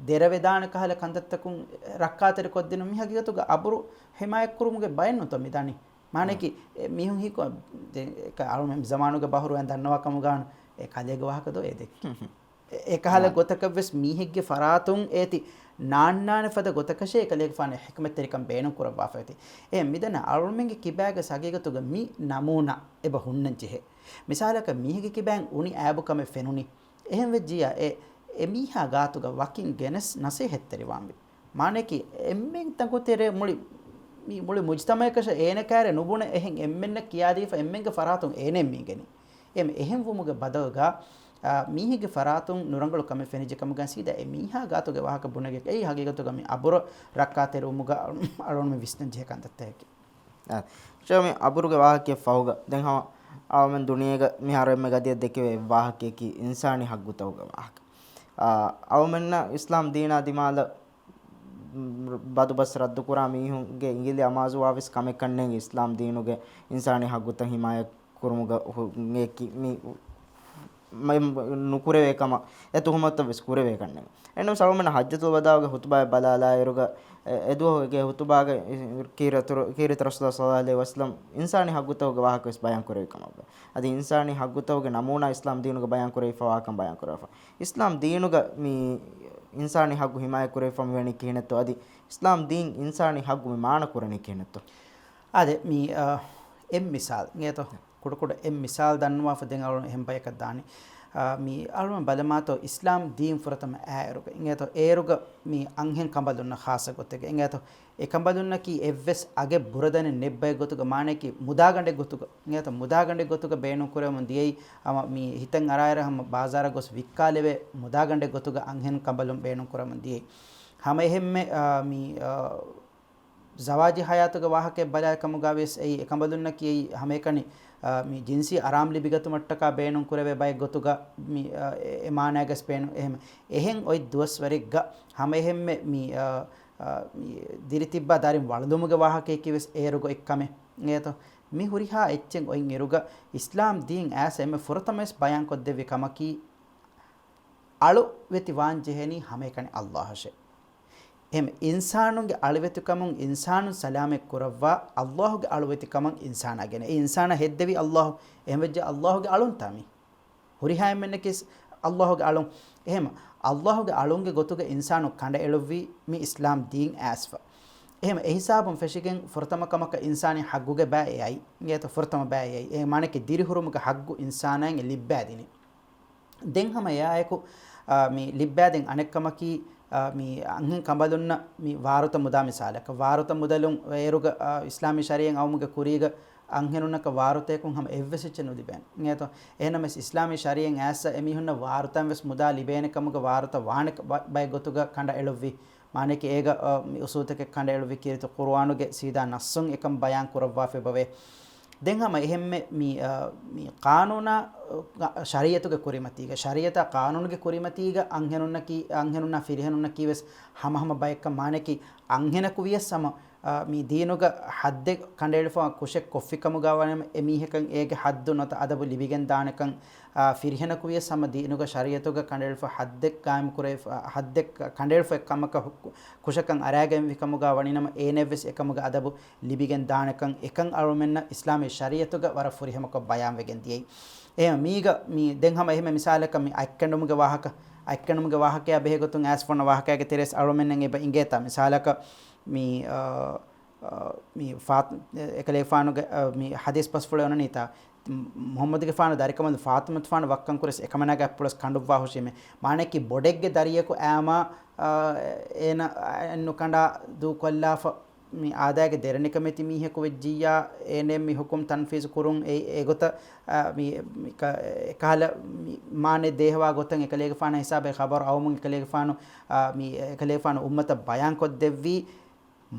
ދެރަވެދާނެ ކަހަލަ ކަންތައްތަކުން ރައްކާތެރިކޮށްދިނުން މި ހަގީގަތުގަ އަބުރު ހިމާޔަތްކުރުމުގެ ބައެއްނުތޯ މި ދަނީ؟ މާނައަކީ، އެ، މީހުން ހީކޮ، ދެ، އެކަ އަޅުމެން ޒަމާނުގެ ބަހުރުވައިން ދަންނަވާ ކަމުގަ އެ ކަލޭގެ ވާހަކަ ދޯ އޭ ދެއްކި. އެ، އެކަހަލަ ގޮތަކަށްވެސް މީހެއްގެ ފަރާތުން އޭތި ނާންނާނެ ފަދަ ގޮތަކަށޭ އެކަލޭގެފާނު ޙިކްމަތްތެރިކަން ބޭނުން ކުރައްވާފައިތީ. އެ މިދަންނަ އަޅުމެންގެ ކިބާގަ ހަގީގަތުގަ މި ނަމޫނާ އެބަ ހުންނަން ޖެހޭ. މިސާލަކަށް މީހެއްގެ ކިބާއިން އުނި އައިބު ކަމެއް ފެނުނީ. އެހެން ވެއްޖިއްޔާ އެ، އެ މީހާ ގާތުގަ ވަކިން ގެނެސް ނަސޭހަތްތެރިވާންވީ. މާނައަކީ، އެންމެން ތަންކޮޅު ތެރޭ މުޅި، މި މުޅި މުޖްތަމައަކަށަށް އޭނަ ކާރި ނުބުނެ އެހެން އެންމެންނަށް ކިޔާދީފަ އެންމެންގެ ފަރާތުން އޭނަ މި އިނގެނީ. އެ، އެހެން ވުމުގެ ބަދަލުގަ، އާ، މީހެއްގެ ފަރާތުން ނުރަނގަޅު ކަމެއް ފެނިއްޖެ ކަމުގަ ސީދާ އެ މީހާ ގާތުގެ ވާހަކަ ބުނެގެ، އެއީ ހަގީގަތުގަ މި އަބުރަށް ރައްކާތެރިވުމުގަ އަޅު-، އަޅުން މި ވިސްނަން ޖެހޭ ކަންތައްތަކެކޭ. އާ، ޝޭޚް މި އަބުރުގެ ވާހަކައަށް ފަހުގަ ދެން ހަމަ އަޅުމެން ދުނިޔޭގަ މިހާރު އެންމެ ގަދަޔަށް ދެކެވޭ ވާހަކައަކީ އިންސާނީ ހައްގުތަކުގެ ވާހަކަ. އާ، އަޅުމެންނަށް އިސްލާމް ދީނާ ދިމާލަށް ބަދުބަސް ރައްދުކުރާ މީހުންގެ އިނގިލި އަމާޒުވާވެސް ކަމެއްކަންނޭނގެ އިސްލާމް ދީނުގެ އިންސާނީ ހައްގުތައް ހިމާޔަތް ކުރުމުގަ ހު-، އެކި މި މަ-، ނުކުރެވޭ ކަމަށް އެ ތުހުމަތުތައް ވެސް ކުރެވޭ ކަންނޭނގެ. އެހެންނަމަވެސް އަޅުމެންނަށް ޙައްޖަތުލް ވަދާޢުގެ ޚުތުބާއެއް ބަލާލާއިރުގަ، އެ، އެދުވަހުގެ ޚުތުބާގަ ކީރިތި ރަސޫލާ ޞައްލައްލާހު ޢަލައިހި ވަސައްލަމް އިންސާނީ ހައްގުތަކުގެ ވާހަކަ ވެސް ބަޔާން ކުރެއްވި ކަމަށްވޭ. އަދި އިންސާނީ ހައްގުތަކުގެ ނަމޫނާ އިސްލާމް ދީނުގަ ބަޔާން ކުރެވިފަ ވާކަން ބަޔާން ކުރެވިފަ. އިސްލާމް ދީނުގަ މި އިންސާނީ ހައްގު ހިމާޔަތް ކުރެވިފަ މިވަނީ ކިހިނެއްތޯ؟ އަދި އިސްލާމް ދީން އިންސާނީ ހައްގު މި މާނަ ކުރަނީ ކިހިނެއްތޯ؟ އާދެ، މި، އާ، އެއް މިސާލް އިނގޭތޯ؟ ކުޑަކުޑަ އެއް މިސާލް ދަންނަވާފަ ދެން އަޅުން އެހެން ބަޔަކަށް ދާނީ. އާ، މި އަޅުމެން ބަލަމާތޯ އިސްލާމް ދީން ފުރަތަމަ އާއިރުގަ އިނގޭތޯ، އޭރުގަ މި އަންހެން ކަނބަލުންނަށް ޚާއްޞަ ގޮތެއްގަ އިނގޭތޯ، އެ ކަނބަލުންނަކީ އެއްވެސް އަގެއް ބުރަދަނެއް ނެތް ބައެއް ގޮތުގަ، މާނައަކީ މުދާގަނޑެއް ގޮތުގަ އިނގޭތޯ، މުދާގަނޑެއް ގޮތުގަ ބޭނުން ކުރެވެމުން ދިޔައީ. ހަމަ މި ހިތަށް އަރާއިރަށް ހަމަ ބާޒާރަށް ގޮސް ވިއްކާލެވޭ މުދާގަނޑެއް ގޮތުގަ އަންހެން ކަނބަލުން ބޭނުން ކުރަމުން ދިޔައީ. ހަމަ އެހެންމެ، އާ، މި، އާ، ޒަވާޖީ ހަޔާތުގެ ވާހަކައެއް ބަލާ ކަމުގަ ވިޔަސް އެއީ އެކަނބަލުންނަކީ އެއީ ހަމައެކަނި، އާ، މި ޖިންސީ އަރާމް ލިބިގަތުމަށްޓަކާ ބޭނުން ކުރެވޭ ބައެއް ގޮތުގަ މި، އާ، އެ، އެ މާނައިގަސް ބޭނުން. އެހެން، އެހެން އޮތް ދުވަސްވަރެއްގަ ހަމައެހެންމެ މި، އާ، އާ، މި ދިރިތިއްބާ ދަރިން ވަޅުލުމުގެ ވާހަކަޔަކީ ވެސް އޭރުގަ އޮތް ކަމެއް އިނގޭތޯ. މި ހުރިހާ އެއްޗެއް އޮތް އިރުގަ އިސްލާމް ދީން އައިސް އެންމެ ފުރަތަމަވެސް ބަޔާންކޮށްދެއްވި ކަމަކީ، އަޅުވެތި ވާން ޖެހެނީ ހަމައެކަނި އައްލާހަށޭ. އެހެން އިންސާނުންގެ އަޅުވެތިކަމުން އިންސާނުން ސަލާމަތް ކުރައްވާ، އައްލާހުގެ އަޅުވެތިކަމަށް އިންސާނާ ގެނެ. އެ އިންސާނާ ހެއްދެވީ އައްލާހު. އެހެންވެއްޖެ އައްލާހުގެ އަޅުންތާ މީ. ހުރިހާ އެންމެންނަކީ އައްލާހުގެ އަޅުން. އެހެން އައްލާހުގެ އަޅުންގެ ގޮތުގަ އިންސާނު ކަނޑައެޅުއްވީ މި އިސްލާމް ދީން އައިސްފަ. އެހެން އެހިސާބުން ފެށިގެން ފުރަތަމަ ކަމަކަށް އިންސާނީ ހައްގުގެ ބައެއް އެއީ. އިނގޭތޯ ފުރަތަމަ ބައެއް އެއީ. އެ މާނައަކީ ދިރިހުރުމުގެ ހައްގު އިންސާނާއަށް ލިއްބާދިނީ. ދެން ހަމަ އެއާއެކު، އާ، މި ލިއްބާދިން އަނެއްކަމަކީ، އާ، މި އަންހެން ކަނބަލުންނަށް މި ވާރުތަ މުދާ މިސާލަކަށް. ވާރުތަ މުދަލުން އޭރުގަ، އާ، އިސްލާމީ ޝަރީއަތް އައުމުގެ ކުރީގަ އަންހެނުންނަކަށް ވާރުތަޔަކުން ހަމަ އެއްވެސް އެއްޗެއް ނުލިބޭނެ. އިނގޭތޯ؟ އެހެންނަމަވެސް އިސްލާމީ ޝަރީއަތް އައިސް އެމީހުންނަށް ވާރުތައިން ވެސް މުދާ ލިބޭނެ ކަމުގަ ވާރުތަ ވާނެ ބަ-، ބައެއް ގޮތުގަ ކަނޑައެޅުއްވި. މާނައަކީ އޭގަ، އަ، މި އުސޫލުތަކެއް ކަނޑައެޅުއްވި ކީރިތި ޤުރުއާނުގެ ސީދާ ނައްސުން އެކަން ބަޔާން ކުރައްވާފައި ބަވޭ. ދެން ހަމަ އެހެންމެ މި، އަ، މި ޤާނޫނާ، އަ، ޝަރީއަތުގެ ކުރިމަތީގަ، ޝަރީއަތާ ޤާނޫނުގެ ކުރިމަތީގަ އަންހެނުންނަކީ، އަންހެނުންނާ ފިރިހެނުންނަކީ ވެސް ހަމަހަމަ ބައެއްކަން. މާނައަކީ އަންހެނަކު ވިޔަސް ހަމަ، އަ، މި ދީނުގަ ޙައްދެއް ކަނޑައެޅިފަ ކުށެއް ކޮށްފި ކަމުގަ ވަނީ އެމީހަކަށް އޭގެ ޙައްދު ނުވަތަ އަދަބު ލިބިގެން ދާނެކަން، އާ، ފިރިހެނަކު ވިޔަސް ހަމަ ދީނުގަ ޝަރީއަތުގަ ކަނޑައެޅިފަ ޙައްދެއް ޤާއިމް ކުރެވިފަ، ޙައްދެއް ކަނޑައެޅިފަ އެއްކަމަކަށް ކުށަކަށް އަރާގެންވި ކަމުގަ ވަނީނަމަ އޭނައަށްވެސް އެކަމުގެ އަދަބު ލިބިގެން ދާނެކަން އެކަން އަޅުމެންނަށް އިސްލާމީ ޝަރީއަތުގަ ވަރަށް ފުރިހަމަކޮށް ބަޔާންވެގެން ދިޔައީ. އެހެން މީގަ މި ދެން ހަމަ އެހެންމެ މިސާލަކަށް މި އަތްކެނޑުމުގެ ވާހަކަ، އަތްކެނޑުމުގެ ވާހަކަޔާ ބެހޭ ގޮތުން އައިސްފަ އޮންނަ ވާހަކައިގެ ތެރޭސް އަޅުމެންނަށް އެބަ އިނގޭތާ މިސާލަކަށް މި، އާ، އާ، މި ފާތް-، އެކަލޭގެފާނުގެ، އާ، މި ޙަދީޘް ބަސްފުޅެއް އޮންނަނީތާ، މުޙައްމަދުގެފާނު ދަރިކަނބަލުން ފާޠިމަތުފާނު ވައްކަން ކުރެސް އެކަމަނާގެ އަތްޕުޅަސް ކަނޑުއްވާ ހުށީމޭ. މާނައަކީ ބޮޑެއްގެ ދަރިޔަކު އާމާ، އާ، އޭނަ އެއްނުކަނޑާ ދޫކޮށްލާފަ، މި އާދައިގެ ދެރަނިކަމެތި މީހަކު ވެއްޖިއްޔާ، އޭނަ މި ޙުކުމް ތަންފީޒު ކުރުން އެ، އެގޮތަށް، އާ، މި، މި ކަ-، އެކަހަލަ މި މާނައެއް ދޭހަވާ ގޮތަށް އެކަލޭގެފާނާ ހިސާބަށް ޚަބަރު އައުމުން އެކަލޭގެފާނު، އާ، މި އެކަލޭގެފާނު އުއްމަތަށް ބަޔާންކޮށްދެއްވީ،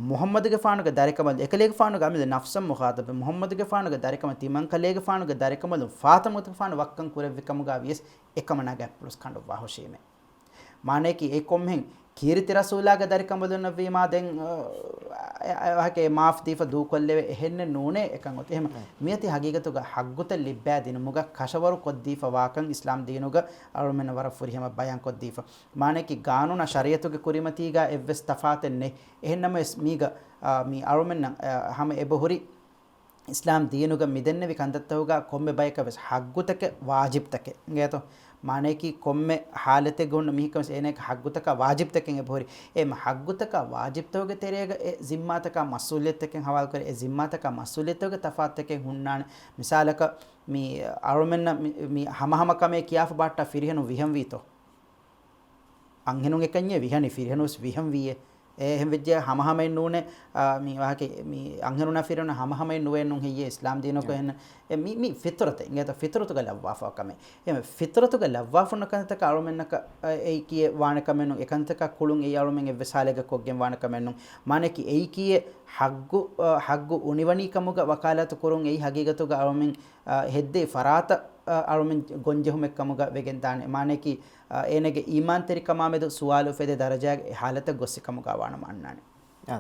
މުޙައްމަދުގެފާނުގެ ދަރިކަނބަލު، އެކަލޭގެފާނުގެ އަމިއްލަ ނަފްސަށް މުޚާޠަބެއް، މުޙައްމަދުގެފާނުގެ ދަރިކަނބަލު، ތިމަންކަލޭގެފާނުގެ ދަރިކަނބަލު ފާޠިމަތުގެފާނު ވައްކަން ކުރެއްވި ކަމުގަ ވިޔަސް އެކަމަނާގެ އަތްޕުޅުސް ކަނޑުއްވާ ހުށީމޭ. މާނައަކީ އެ ކޮންމެހެން ކީރިތި ރަސޫލާގެ ދަރިކަނބަލުންނަށްވީމާ ދެން، އަ، އެ، އެ، އެ، މާފް ދީފަ ދޫކޮށްލެވޭ އެހެންނެއް ނޫނޭ އެކަން އޮތީ. އެހެން މިއޮތީ ހަގީގަތުގަ ޙައްގުތައް ލިއްބާ ދިނުމުގަ ކަށަވަރު ކޮށްދީފަ ވާކަން އިސްލާމް ދީނުގަ އަޅުމެންނަށް ވަރަށް ފުރިހަމަ ބަޔާން ކޮށްދީފަ. މާނައަކީ ގާނޫނާ ޝަރީއަތުގެ ކުރިމަތީގަ އެއްވެސް ތަފާތެއް ނެތް. އެހެންނަމަވެސް މީގަ، އާ، މި އަޅުމެންނަށް، އާ، ހަމަ އެބަހުރި އިސްލާމް ދީނުގަ މިދެންނެވި ކަންތައްތަކުގަ ކޮންމެ ބަޔަކަށް ވެސް ޙައްގުތަކެއް ވާޖިބްތަކެއް އިނގޭތޯ؟ މާނައަކީ ކޮންމެ ޙާލަތެއްގަ ހުންނަ މީހަކަށް ވެސް އޭނައަކަށް ޙައްގުތަކާ ވާޖިބްތަކެއް އެބަހުރި. އެ މަ-، ޙައްގުތަކާ ވާޖިބްތަކުގެ ތެރޭގަ އެ ޒިންމާތަކާ މަސްއޫލިއްޔަތުތަކެއް ޙަވާލުކުރޭ. އެ ޒިންމާތަކާ މަސްއޫލިއްޔަތުގެ ތަފާތުތަކެއް ހުންނާނެ. މިސާލަކަށް މި އަޅުމެންނަށް މި، މި ހަމަހަމަ ކަމެއް ކިޔާފަ ބާއްޓާ ފިރިހެނުން ވިހަން ވީތޯ؟ އަންހެނުން އެކަންޏޭ ވިހަނީ، ފިރިހެނުން ވެސް ވިހަން ވީއޭ. އެ އެހެން ވެއްޖެ ހަމަހަމައެއް ނޫނޭ، އާ، މި ވާހަކަ، މި އަންހެނުންނާ ފިރިހެނުން ހަމަހަމައެއް ނުވޭ ނޫން ހެއްޔޭ އިސްލާމް ދީނަކު އެ. އެހެން. އެ މި، މި ފިޠުރަތެއް އިނގޭތޯ، ފިޠުރަތުގަ ލައްވާފަ ކަމެއް. އެ ފިޠުރަތުގަ ލައްވާފަ ހުންނަ ކަންތަކަށް އަޅުމެންނަކަށް، އެ، އެއީކީއެއް ވާނެ ކަމެއް ނޫން، އެ ކަންތަކާ ކުޅުން އެއީ އަޅުމެން އެއްވެސް ހާލެއްގަ ކޮށްގެން ވާނެ ކަމެއް ނޫން. މާނައަކީ އެއީކީއެއް ޙައްގު، އަ، ޙައްގު އުނިވަނީ ކަމުގަ ވަކާލާތު ކުރުން އެއީ ހަގީގަތުގަ އަޅުމެން، އަ، ހެއްދޭ ފަރާތަށް، އަ، އަޅުމެން ގޮންޖެހުމެއް ކަމުގަ ވެގެން ދާނެ. މާނައަކީ، އަ، އޭނަގެ އީމާންތެރިކަމާމެދު ސުވާލު އުފެދޭ ދަރަޖާގެ އެ ޙާލަތަށް ގޮއްސި ކަމުގަ ވާނަމަ އަންނާނެ. އާ.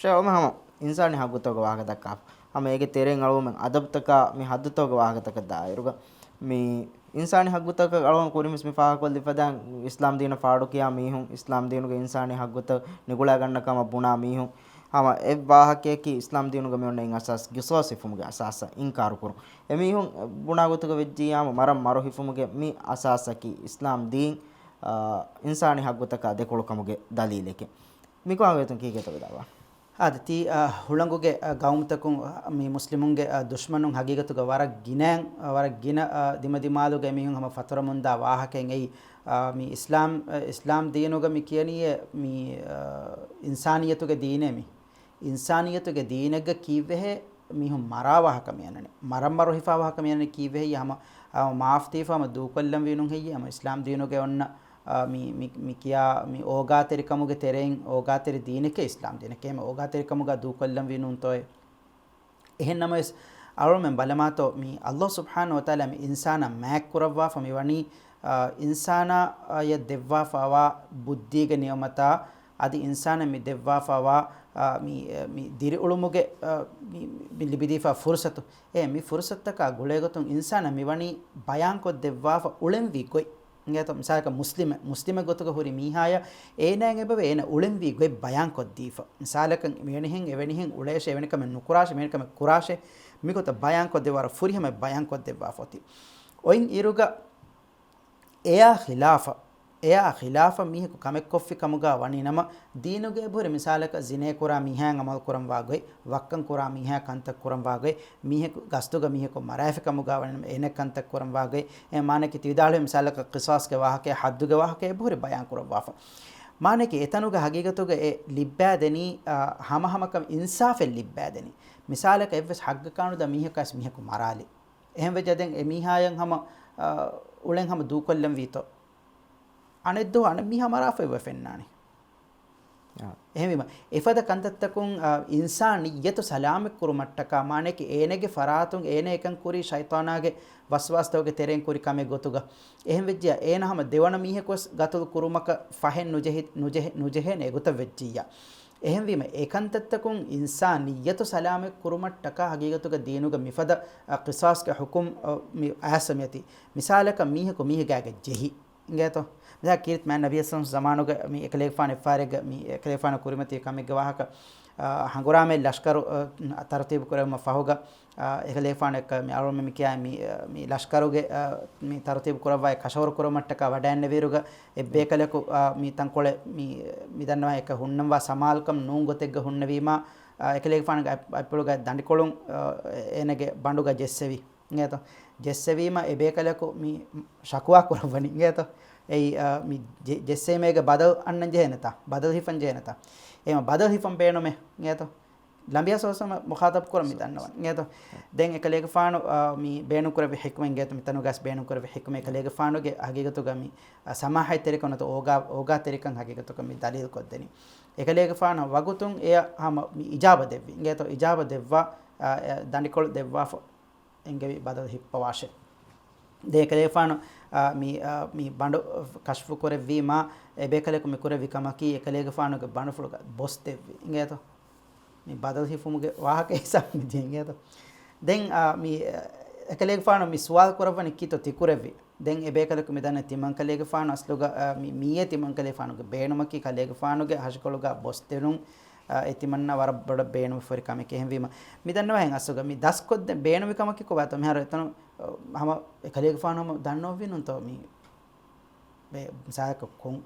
ޝޭޚް އޮމެ ހަމަ އިންސާނީ ޙައްގުތަކުގެ ވާހަކަ ދައްކާފަ. ހަމަ އޭގެ ތެރެއިން އަޅުގަނޑުމެން އަދަބުތަކާ މި ޙައްދުތަކުގެ ވާހަކަތަކަށް ދާއިރުގަ މި އިންސާނީ ޙައްގުތަކަށް އަޅުގަނޑު ކުރިންވެސް މި ފާހަގަކޮށްލި ފަދައިން އިސްލާމް ދީނަށް ފާޑުކިޔާ މީހުން، އިސްލާމް ދީނުގެ އިންސާނީ ޙައްގުތައް ނިގުޅާގަންނަ ކަމަށް ބުނާ މީހުން، ހަމަ އެއް ވާހަކަޔަކީ އިސްލާމް ދީނުގަ މިއޮންނަ އިން އަސާސް ގިސާސް ހިފުމުގެ އަސާސަށް އިންކާރު ކުރުން. އެމީހުން ބުނާ ގޮތުގަ ވެއްޖިއްޔާމު މަރަށް މަރު ހިފުމުގެ މި އަސާސަކީ އިސްލާމް ދީން، އާ، އިންސާނީ ޙައްގުތަކާ ދެކޮޅު ކަމުގެ ދަލީލެކޭ. މިކޮށް ހަގީގަތުން ކީކޭތޯ ވެދާވާ؟ އާދެ، ތީ، އާ، ހުޅަނގުގެ، އާ، ގައުމުތަކުން، އާ، މި މުސްލިމުންގެ، އާ، ދުޝްމަނުން ހަގީގަތުގަ ވަރަށް ގިނައިން، އާ، ވަރަށް ގިނަ، އާ، ދިމަދިމާލުގެ މީހުން ހަމަ ފަތުރަމުންދާ ވާހަކައިން އެއީ، އާ، މި އިސްލާމް، އާ، އިސްލާމް ދީނުގަ މި ކިޔަނީއޭ މި، އާ، އިންސާނިއްޔަތުގެ ދީނޭ މި. އިންސާނިއްޔަތުގެ ދީނެއްގަ ކީއްވެހޭ މީހުން މަރާ ވާހަކަ މި އަންނަނީ. މަރަން މަރު ހިފާ ވާހަކަ މި އަންނަނީ ކީއްވެހޭ ހަމަ، އާ، މާފް ދީފަ ހަމަ ދޫކޮށްލަން ވީ ނޫން ހެއްޔޭ ހަމަ އިސްލާމް ދީނުގެ އޮންނަ އާ، މި، މި، މި ކިޔާ މި އޯގާތެރިކަމުގެ ތެރެއިން އޯގާތެރި ދީނެކޭ އިސްލާމް ދީނެކޭ. އެހެން އޯގާތެރިކަމުގަ ދޫކޮށްލަން ވީ ނޫންތޯއޭ؟ އެހެން ނަމަވެސް، އަޅުމެން ބަލަމާތޯ މި ﷲ ސުބްޙާނަހޫ ވަތަޢާލާ މި އިންސާނާ މާތް ކުރައްވާފަ މި ވަނީ، އާ، އިންސާނާޔަށް ދެއްވާފަވާ ބުއްދީގެ ނިޢުމަތާ، އަދި އިންސާނަށް މި ދެއްވާފަވާ، އާ، މި، މި ދިރިއުޅުމުގެ، އާ، މި، މި ލިބިދީފާ ފުރުޞަތު. އެ މި ފުރުޞަތުތަކާ ގުޅޭގޮތުން އިންސާނަށް މިވަނީ ބަޔާންކޮށްދެއްވާފަ އުޅެންވީ ގޮތް. އިނގޭތޯ؟ މިސާލަކަށް މުސްލިމެއް، މުސްލިމެއް ގޮތުގަ ހުރި މީހާޔަށް އޭނާއަށް އެބަވޭ އޭނަ އުޅެންވީ ގޮތް ބަޔާންކޮށްދީފަ. މިސާލަކަށް މިވެނިހެން އެވެނިހެން އުޅޭށޭ، އެވެނިކަމެއް ނުކުރާށޭ، މިވެނިކަމެއް ކުރާށޭ، މިގޮތަށް ބަޔާންކޮށްދެއްވާ ވަރަށް ފުރިހަމަ ބަޔާންކޮށްދެއްވާފަ އޮތީ. އޮތް އިރުގަ އެޔާ ޚިލާފަށް، އެޔާ ޚިލާފަށް މީހަކު ކަމެއްކޮށްފި ކަމުގަ ވަނީ ނަމަ، ދީނުގަ އެބަހުރި މިސާލަކަށް ޒިނޭ ކުރާ މީހާއަށް އަމަލު ކުރަންވާ ގޮތް، ވައްކަން ކުރާ މީހާ ކަންތައް ކުރަންވާ ގޮތް، މީހަކު ގަސްތުގަ މީހަކު މަރާފި ކަމުގަ ވަނީ ނަމަ، އޭނަ ކަންތައް ކުރަންވާ ގޮތް، އެ މާނައަކީ ތި ވިދާޅުވި މިސާލަކަށް ޤިޞާޞްގެ ވާހަކަ، ޙައްދުގެ ވާހަކަ އެބަހުރި ބަޔާން ކުރައްވާފަ. މާނައަކީ އެތަނުގަ ހަގީގަތުގަ އެ ލިއްބާދެނީ، އާ، ހަމަހަމަކަން އިންސާފެއް ލިއްބާދެނީ. މިސާލަކަށް އެއްވެސް ޙައްޤަކާނުދާ މީހަކަށް މީހަކު މަރާލި. އެހެން ވެއްޖެ ދެން އެ މީހާޔަށް ހަމަ، އާ، އުޅެން ހަމަ ދޫކޮށްލަން ވީތޯ؟ އަނެއްދުވަހު އަނެއް މީހާ މަރާފައިވެ ފެންނާނެ. އާ. އެހެންވީމަ، އެފަދަ ކަންތައްތަކުން، އާ، އިންސާނިއްޔަތު ސަލާމަތް ކުރުމަށްޓަކާ، މާނައަކީ އޭނަގެ ފަރާތުން އޭނަ އެކަން ކުރީ ޝައިޠާނާގެ ވަސްވާސްތަކުގެ ތެރެއިން ކުރި ކަމެއް ގޮތުގަ. އެހެން ވެއްޖިއްޔާ، އޭނަ ހަމަ ދެވަނަ މީހަކުވެސް ގަތުލު ކުރުމަކަށް ފަހެއް ނުޖެހި-، ނުޖެހެ-، ނުޖެހޭނެ އެގޮތަށް ވެއްޖިއްޔާ. އެހެންވީމަ، އެކަންތައްތަކުން އިންސާނިއްޔަތު ސަލާމަތް ކުރުމަށްޓަކާ ހަގީގަތުގަ ދީނުގަ މިފަދަ، އަ، ޤިޞާޞްގެ ޙުކުމް، އަ، މި އައިސްފަ މިއޮތީ. މިސާލަކަށް މީހަކު މީހެއްގާގެ ޖެހި. އިނގޭތޯ؟ މިސާލަކަށް ކީރިތި މާތް ނަބިއްޔާ ޞައްލައްލާހު ޢަލައިހި ވަސައްލަމް ޒަމާނުގަ މި އެކަލޭގެފާނު އެއްފަހަރެއްގަ މި އެކަލޭގެފާނު ކުރިމަތީ ކަމެއްގެ ވާހަކަ، އަ، ހަނގުރާމައެއް ލަޝްކަރު، އަ، ތަރުތީބު ކުރެވުމަށް ފަހުގަ، އާ، އެކަލޭގެފާނު އެއްކަ މި އަޅުގަނޑުމެން މި ކިޔާ މި، އާ، މި ލަޝްކަރުގެ، އާ، މި ތަރުތީބު ކުރައްވާ ކަށަވަރު ކުރުމަށްޓަކާ ވަޑައިންނެވިއިރުގަ އެއްބޭކަލަކު، އާ، މި ތަންކޮޅެއް މި، މި ދަންނަވާ އެކަ ހުންނަންވާ ސަމާލުކަން ނޫން ގޮތެއްގަ ހުންނެވީމާ، އާ، އެކަލޭގެފާނުގެ އަތް-، އަތްޕުޅުގަ ދަނޑިކޮޅުން، އާ، އޭނަގެ ބަނޑުގަ ޖެއްސެވި. އިނގޭތޯ؟ ޖެއްސެވީމަ އެބޭކަލަކު މި ޝަކުވާ ކުރައްވަނީ. އިނގޭތޯ؟ އެއީ، އާ، މި ޖެ-، ޖެއްސެވީމަ އޭގެ ބަދަލު އަންނަން ޖެހޭނެތާ؟ ބަދަލު ހިފަން ޖެހޭނެތާ؟ އެހެން ބަދަލު ހިފަން ބޭނުމޭ. އިނގޭތޯ؟ ނަބިއްޔާ ޞައްލައްލާހު ޢަލައިހި ވަސައްލަމަށް މުޚާޠަބު ކުރަން މި ދަންނަވަން. އިނގޭތޯ؟ ދެން އެކަލޭގެފާނު، އާ، މި ބޭނުން ކުރެއްވި ޙިކްމަތް އިނގޭތޯ؟ މިތަނުގަސް ބޭނުން ކުރެއްވި ޙިކްމަތް އެކަލޭގެފާނުގެ ހަގީގަތުގަ މި، އާ، ސަމާޙަތްތެރިކަން ނުވަތަ އޯގާ-، އޯގާތެރިކަން ހަގީގަތުގަ މި ދަލީލު ކޮށްދެނީ. އެކަލޭގެފާނު ވަގުތުން އެޔަށް ހަމަ މި އިޖާބަ ދެއްވި. އިނގޭތޯ؟ އިޖާބަ ދެއްވާ، އާ، އެ ދަނޑިކޮޅު ދެއްވާފަ އެނގެވި ބަދަލު ހިއްޕަވާށޭ. ދެން އެކަލޭގެފާނު، އާ، މި، އާ، މި ބަނޑު ކަޝްފު ކުރެއްވީމާ، އެބޭކަލަކު މި ކުރެއްވި ކަމަކީ، އެކަލޭގެފާނުގެ ބަނޑުފުޅުގަ ބޮސް ދެއްވި. އިނގޭތޯ؟ މި ބަދަލު ހިފުމުގެ ވާހަކަ ހިސާބު މި ދިޔަ. އިނގޭތޯ؟ ދެން، އާ، މި، އާ، އެކަލޭގެފާނު މި ސުވާލު ކުރައްވަނީ ކީއްތޯ ތި ކުރެއްވީ؟ ދެން އެބޭކަލަކު މި ދަންނަ ތިމަންކަލޭގެފާނު އަސްލުގަ، އާ، މި، މިއީ ތިމަންކަލޭގެފާނުގެ ބޭނުމަކީ ކަލޭގެފާނުގެ ހަށިކޮޅުގަ ބޮސް ދެނުން، އާ، އެ ތިމަންނަ ވަރަށް ބޮޑަށް ބޭނުމެއް ފުރި ކަމެކޭ. އެހެންވީމަ، މި ދަންނަވަހެން އަސްލުގަ މި ދަސްކޮށްދެން ބޭނުމި ކަމަކީ ކޮބާތޯ؟ މިހާރު އެތަނު، އާ، ހަމަ އެކަލޭގެފާނު ހަމަ ދަންނަވަންވީ ނޫންތޯ މި ބޭ-، މިސާލަކަށް ކޮން-،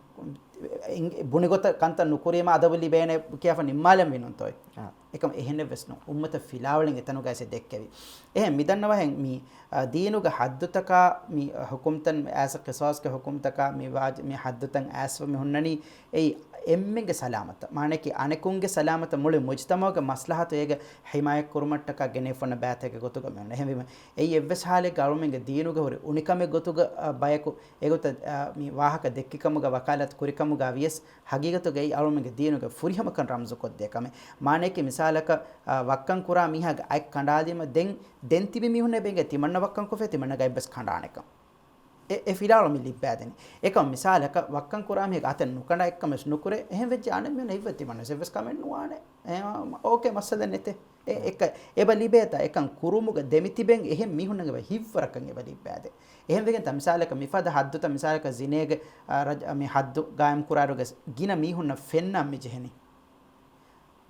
އިނގ-، ބުނިގޮތަށް ކަންތައް ނުކުރީމަ އަދަބު ލިބޭނެ ކިޔާފަ ނިންމާލަންވީ ނޫންތޯއި؟ އާ. އެކަމަ އެހެނެއްވެސް ނޫން. އުއްމަތަށް ފިލާވަޅެއް އެތަނުގައި ދެއްކެވި. އެހެން މިދަންނަވަހެން މި، އަ، ދީނުގެ ޙައްދުތަކާ މި ޙުކުމްތައް އައިސް ޤިޞާޞްގެ ޙުކުމްތަކާ މި ވާޖި-، މި ޙައްދުތައް އައިސްފަ މި ހުންނަނީ އެއީ އެންމެންގެ ސަލާމަތަށް. މާނައަކީ އަނެކުންގެ ސަލާމަތަށް މުޅި މުޖްތަމަޢުގެ މަސްލަޙަތު އޭގެ ޙިމާޔަތް ކުރުމަށްޓަކާ ގެނެވިފަ އޮންނަ ބައިތަކެއްގެ ގޮތުގަ މި ހުންނަ. އެހެންވީމަ އެއީ އެއްވެސް ޙާލެއްގަ އަޅުމެންގެ ދީނުގަ ހުރި އުނިކަމެއް ގޮތުގަ، އަ، ބަޔަކު އެގޮތަށް، އަ، މި ވާހަކަ ދެއްކިކަމުގަ ވަކާލަތު ކުރިކަމުގަ ވިޔަސް، ޙަޤީޤަތުގައި އަޅުމެންގެ ދީނުގެ ފުރިހަމަކަން ރަމްޒުކޮށްދޭ ކަމެއް. މާނައަކީ މިސާލަކަށް، އަ، ވައްކަން ކުރާ މީހާގެ އަތް ކަނޑާލީމަ ދެން، ދެން ތިބި މީހުންނޭ ބެނގޭ ތިމަންނަ ވައްކަން ކޮށްފަ ތިމަންނަގެ އަތްވެސް ކަނޑާނެކަން. އެ، އެ ފިލާވަޅު މި ލިއްބާދެނީ. އެކަމަ މިސާލަކަށް ވައްކަން ކުރާ މީހެއްގެ އަތެއް ނުކަނޑާ އެއްކަމެއް ނުކުރޭ، އެހެން ވެއްޖެ އަނެއް މީހުން އެއްވެ ތިމަންނަ ވެސް އެއްވެސް ކަމެއް ނުވާނެ. އެ، އޯކޭ، މައްސަލަ ނެތޭ. އެ، އެކަ، އެބަ ލިބޭތާ، އެކަން ކުރުމުގަ ދެމިތިބެން އެހެން މީހުންނަށް އެބަ ހިތްވަރަކަށް އެބަ ލިއްބާދޭ. އެހެން ވެގެންތާ މިސާލަކަށް މިފަދަ ހައްދުތައް މިސާލަކަށް ޒިނޭގެ، އާ، ރަޖް-، މި ހައްދު ގާއިމް ކުރާއިރުގެ ގިނަ މީހުންނަށް ފެންނާން މި ޖެހެނީ.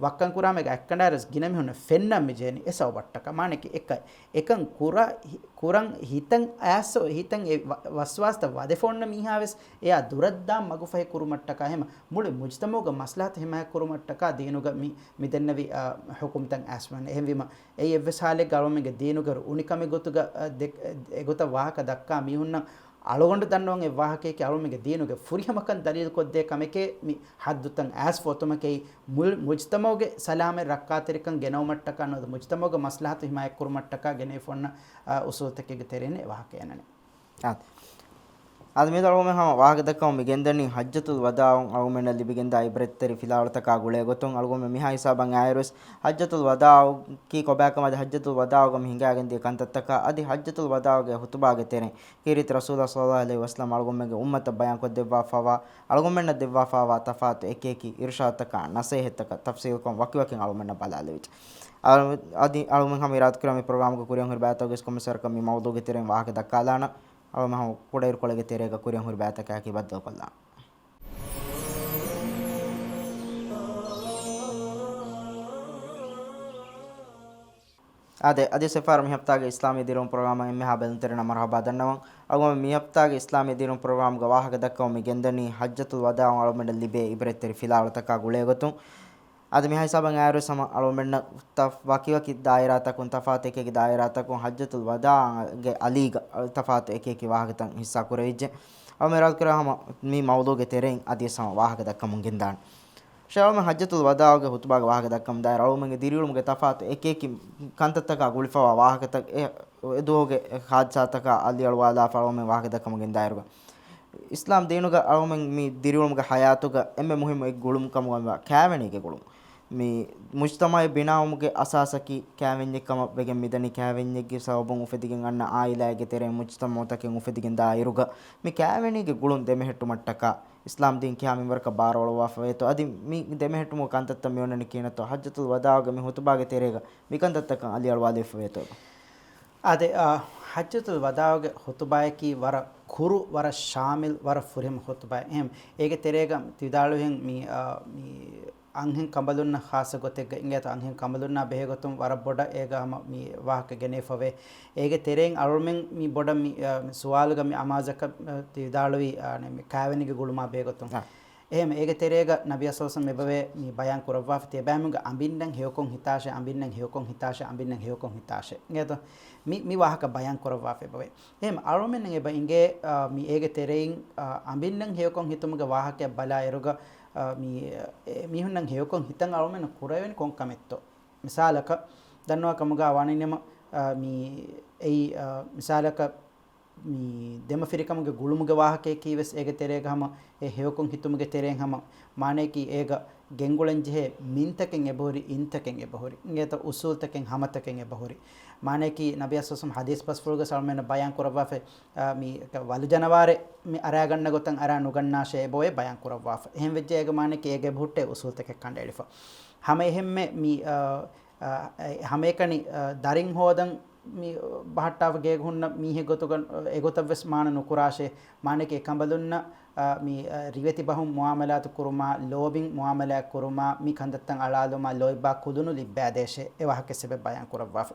ވައްކަން ކުރާމެގެ އަތްކަނޑާއިރުވެސް ގިނަ މީހުންނަށް ފެންނަން މި ޖެހެނީ އެ ސަބަބަށްޓަކާ. މާނައަކީ އެކަ، އެކަން ކުރާ، ކުރަން ހިތަން އައިސް، ހިތަން އެ ވަ-، ވަސްވާސްތައް ވަދެފަ އޮންނަ މީހާވެސް އެޔާ ދުރަށްދާން މަގުފަހި ކުރުމަށްޓަކާ އެހެމަ މުޅި މުޖްތަމައުގެ މަސްލަހަތު ހިމާޔަތް ކުރުމަށްޓަކާ ދީނުގަ މި، މި ދެންނެވި، އާ، ޙުކުމްތައް އައިސްފަ އޮންނަނީ. އެހެންވީމަ އެއީ އެއްވެސް ހާލެއްގަ އަޅުމެންގެ ދީނުގެ އުނިކަމެއް ގޮތުގަ، އަ، ދެ-، އެގޮތަށް ވާހަކަ ދައްކާ މީހުންނަށް އަޅުގަނޑު ދަންނަވަން އެއް ވާހަކައަކީ އަޅުމެންގެ ދީނުގެ ފުރިހަމަކަން ދަލީލުކޮށްދޭ ކަމެކޭ މި ޙައްދުތައް އައިސްފަ އޮތުމަކީ މު-، މުޖްތަމައުގެ ސަލާމަތް ރައްކާތެރިކަން ގެނައުމަށްޓަކާ ނުވަތަ މުޖްތަމައުގެ މަސްލަހަތު ހިމާޔަތްކުރުމަށްޓަކާ ގެނެވިފަ އޮންނަ، އަ، އުސޫލުތަކެއްގެ ތެރެއިން އެ ވާހަކަ އަންނަނީ. އާދެ. އާދެ، މިއަދު އަޅުގަނޑުމެން ހަމަ ވާހަކަ ދައްކަމުން މި ގެންދަނީ ޙައްޖަތުލް ވަދާޢުން އަޅުގަނޑުމެންނަށް ލިބިގެންދާ ޢިބްރަތްތެރި ފިލާވަޅުތަކާ ގުޅޭ ގޮތުން. އަޅުގަނޑުމެން މިހާ ހިސާބަށް އައިއިރުވެސް ޙައްޖަތުލް ވަދާޢު ކީ ކޮބާކަމާ އަދި ޙައްޖަތުލް ވަދާޢުގަ މި ހިނގާގެންދިޔަ ކަންތައްތަކާ އަދި ޙައްޖަތުލް ވަދާޢުގެ ޚުޠުބާގެ ތެރެއިން ކީރިތި ރަސޫލާ ޞައްލައްލާހު ޢަލައިހި ވަސައްލަމް އަޅުގަނޑުމެންގެ އުއްމަތަށް ބަޔާންކޮށްދެއްވާފައިވާ، އަޅުގަނޑުމެންނަށް ދެއްވާފައިވާ ތަފާތު އެކިއެކި އިރުޝާދުތަކާ ނަޞޭޙަތްތަކަށް ތަފްޞީލުކޮށް ވަކިވަކިން އަޅުގަނޑުމެންނަށް ބަލާލެވިއްޖެ. އަ-، އަދި އަޅުގަނޑުމެން ހަމަ އިރާދަކުރާ މި ޕްރޮގްރާމުގަ ކުރިއަށް ހުރި ބައިތަކުގެ ކޮންމެސް ވަރަކަށް މި މައުޟޫގެ ތެރެއިން ވާހަކަ ދައްކާލާނަން. އަޅުގަނޑުމެން ހަމަ ކުޑައިރުކޮޅެއްގެ ތެރޭގަ ކުރިއަށް ހުރި ބައިތަކާއެކީ ބައްދަލުކޮށްލާނަން. އާދެ، އަދި ސެފާރު މި ހަފްތާގެ އިސްލާމީ ދިރިއުޅުން ޕްރޮގްރާމަށް އެންމެހާ ބެލުންތެރިންނަށް މަރުޙަބާ ދަންނަވަން. އަޅުގަނޑު މި ހަފްތާގެ އިސްލާމީ ދިރިއުޅުން ޕްރޮގްރާމްގެ ވާހަކަ ދައްކަމުން މި ގެންދަނީ ޙައްޖަތުލް ވަދާޢުން އަޅުގަނޑަށް ލިބޭ ޢިބްރަތްތެރި ފިލާވަޅުތަކާ ގުޅޭގޮތުން. އަދި މިހާ ހިސާބަށް އައިއިރުވެސް ހަމަ އަޅުގަނޑުމެންނަށް ތަ-، ވަކިވަކި ދާއިރާތަކުން ތަފާތު އެކި އެކި ދާއިރާތަކުން ޙައްޖަތުލް ވަދާޢުގެ އަލީގަ ތަފާތު އެކި އެކި ވާހަކަތައް ހިއްސާ ކުރެވިއްޖެ. އަޅުގަނޑު އިރާދަކުރާ ހަމަ މި މައުޟޫގެ ތެރެއިން އަދިވެސް ހަމަ ވާހަކަ ދައްކަމުން ގެންދާނެ. ޝޭޚް އަޅުގަނޑުމެން ޙައްޖަތުލް ވަދާޢުގެ ޚުޠުބާގެ ވާހަކަ ދައްކަމުން ދާއިރު އަޅުގަނޑުމެންގެ ދިރިއުޅުމުގެ ތަފާތު އެކި އެކި ކަންތައްތަކާ ގުޅިފައިވާ ވާހަކަތައް އެ އެ ދުވަހުގެ ޙާދިސާތަކާ އަލިއަޅުވާލާފަ އަޅުގަނޑުމެން ވާހަކަ ދައްކަމުން ގެންދާއިރުގަ، އިސްލާމް ދީނުގަ އަޅުގަނޑުމެން މި ދިރިއުޅުމުގެ ޙަޔާތުގަ އެންމެ މުހިއްމު އެއް ގުޅުމު ކަމުގަ ކާވެނީގެ ގުޅުން. މި މުޖްތަމަޢެއް ބިނާވުމުގެ އަސާސަކީ ކާވެންޏެއް ކަމަށް ވެގެން މިދަނީ. ކާވެންޏެއްގެ ސަބަބުން އުފެދިގެން އަންނަ ޢާއިލާއެއްގެ ތެރެއިން މުޖްތަމަޢުތަކެއް އުފެދިގެން ދާއިރުގަ، މި ކާވެނީގެ ގުޅުން ދެމެހެއްޓުމަށްޓަކާ އިސްލާމް ދީން ކިހާ މިންވަރަކަށް ބާރުއަޅުއްވާފަވޭތޯ، އަދި މި ދެމެހެއްޓުމުގެ ކަންތައްތައް މިއޮންނަނީ ކިހިނެއްތޯ، ޙައްޖަތުލް ވަދާޢުގެ މި ޚުޠުބާގެ ތެރޭގަ މިކަންތައްތަކަށް އަލިއަޅުވާލެވިފަވޭތޯ. އާދެ، އާ، ޙައްޖަތުލް ވަދާޢުގެ ޚުޠުބާއަކީ ވަރަށް ކުރު، ވަރަށް ޝާމިލް، ވަރަށް ފުރިހަމަ ޚުޠުބާއެއް. އެހެން، އޭގެ ތެރޭގަ ތި ވިދާޅުވިހެން މި، އާ، މި އަންހެން ކަނބަލުންނަށް ޚާއްޞަ ގޮތެއްގަ އިނގޭތޯ، އަންހެން ކަނބަލުންނާ ބެހޭގޮތުން ވަރަށް ބޮޑަށް އޭގަ ހަމަ މި ވާހަކަ ގެނެވިފަވޭ. އޭގެ ތެރެއިން އަޅުމެން މި ބޮޑަށް މި، އާ، މި ސުވާލުގަ މި އަމާޒަކަށް، އާ، ތި ވިދާޅުވީ، އާ، ނެ، މި ކާވެނީގެ ގުޅުމާ ބެހޭގޮތުން. އާ. އެހެން އޭގެ ތެރޭގަ ނަބިއްޔާ ޞައްލައްލާހު ޢަލައިހި ވަސައްލަމް އެބަވޭ މި ބަޔާން ކުރައްވާފަ ތިޔަބައިމީހުންގެ އަނބިންނަން ހެޔޮކޮށް ހިތާށޭ، އަނބިންނަން ހެޔޮކޮށް ހިތާށޭ، އަނބިންނަން ހެޔޮކޮށް ހިތާށޭ. އިނގޭތޯ؟ މި، މި ވާހަކަ ބަޔާން ކުރައްވާފަ އެބަވޭ. އެހެން އަޅުމެންނަށް އެބަ އިނގޭ، އާ، މި އޭގެ ތެރެއިން، އާ، އަނބިންނަން ހެޔޮކޮށް ހިތުމުގެ ވާހަކައެއް ބަލާ އިރުގަ، އާ، މި، އެ، މީހުންނަން ހެޔޮކޮށް ހިތަން އަޅުމެންނަށް ކުރެވެނީ ކޮން ކަމެއްތޯ؟ މިސާލަކަށް، ދަންނަވާ ކަމުގަ ވާނީނަމަ، އާ، މި އެއީ، އާ، މިސާލަކަށް، މި ދެމަފިރިކަމުގެ ގުޅުމުގެ ވާހަކަޔަކީ ވެސް އޭގެ ތެރޭގަ ހަމަ އެ ހެޔޮކޮށް ހިތުމުގެ ތެރެއިން ހަމަ މާނަޔަކީ އޭގަ ގެންގުޅެން ޖެހޭ މިންތަކެއް އެބަހުރި، އިންތަކެއް އެބަހުރި، އިނގޭތޯ އުސޫލްތަކެއް ހަމަތަކެއް އެބަހުރި. މާނަޔަކީ ނަބިއްޔާ ޞައްލައްލާހު ޢަލައިހި ވަސައްލަމް ޙަދީޘް ބަސްފުޅުގަ އަޅުމެންނަށް ބަޔާން ކުރައްވާފަ، އާ، މި ވަލުޖަނަވާރެއް މި އަރާގަންނަ ގޮތަށް އަރާ ނުގަންނާށޭ އެބައޮތް ބަޔާން ކުރައްވާފަ. އެހެން ވެއްޖެ އޭގަ މާނަޔަކީ އޭގަ އެބަހުއްޓޭ އުސޫލްތަކެއް ކަނޑައެޅިފަ. ހަމަ އެހެންމެ މި، އާ، އާ، އެ، ހަމައެކަނި، އާ، ދަރިން ހޯދަން މި ބަހައްޓާފަ ގޭގަ ހުންނަ މީހެއް ގޮތުގަ، އާ، އެގޮތަށްވެސް މާނަ ނުކުރާށޭ. މާނައަކީ އެކަނބަލުންނަށް، އާ، މި، އާ، ރިވެތި ބަހުން މުއާމަލާތު ކުރުމާ، ލޯބިން މުއާމަލާތް ކުރުމާ، މި ކަންތައްތައް އަޅާލުމާ، ލޯތްބާ ކުލުނު ލިއްބައިދޭށޭ. އެ ވާހަކަ ސެބެ ބަޔާން ކުރައްވާފަ.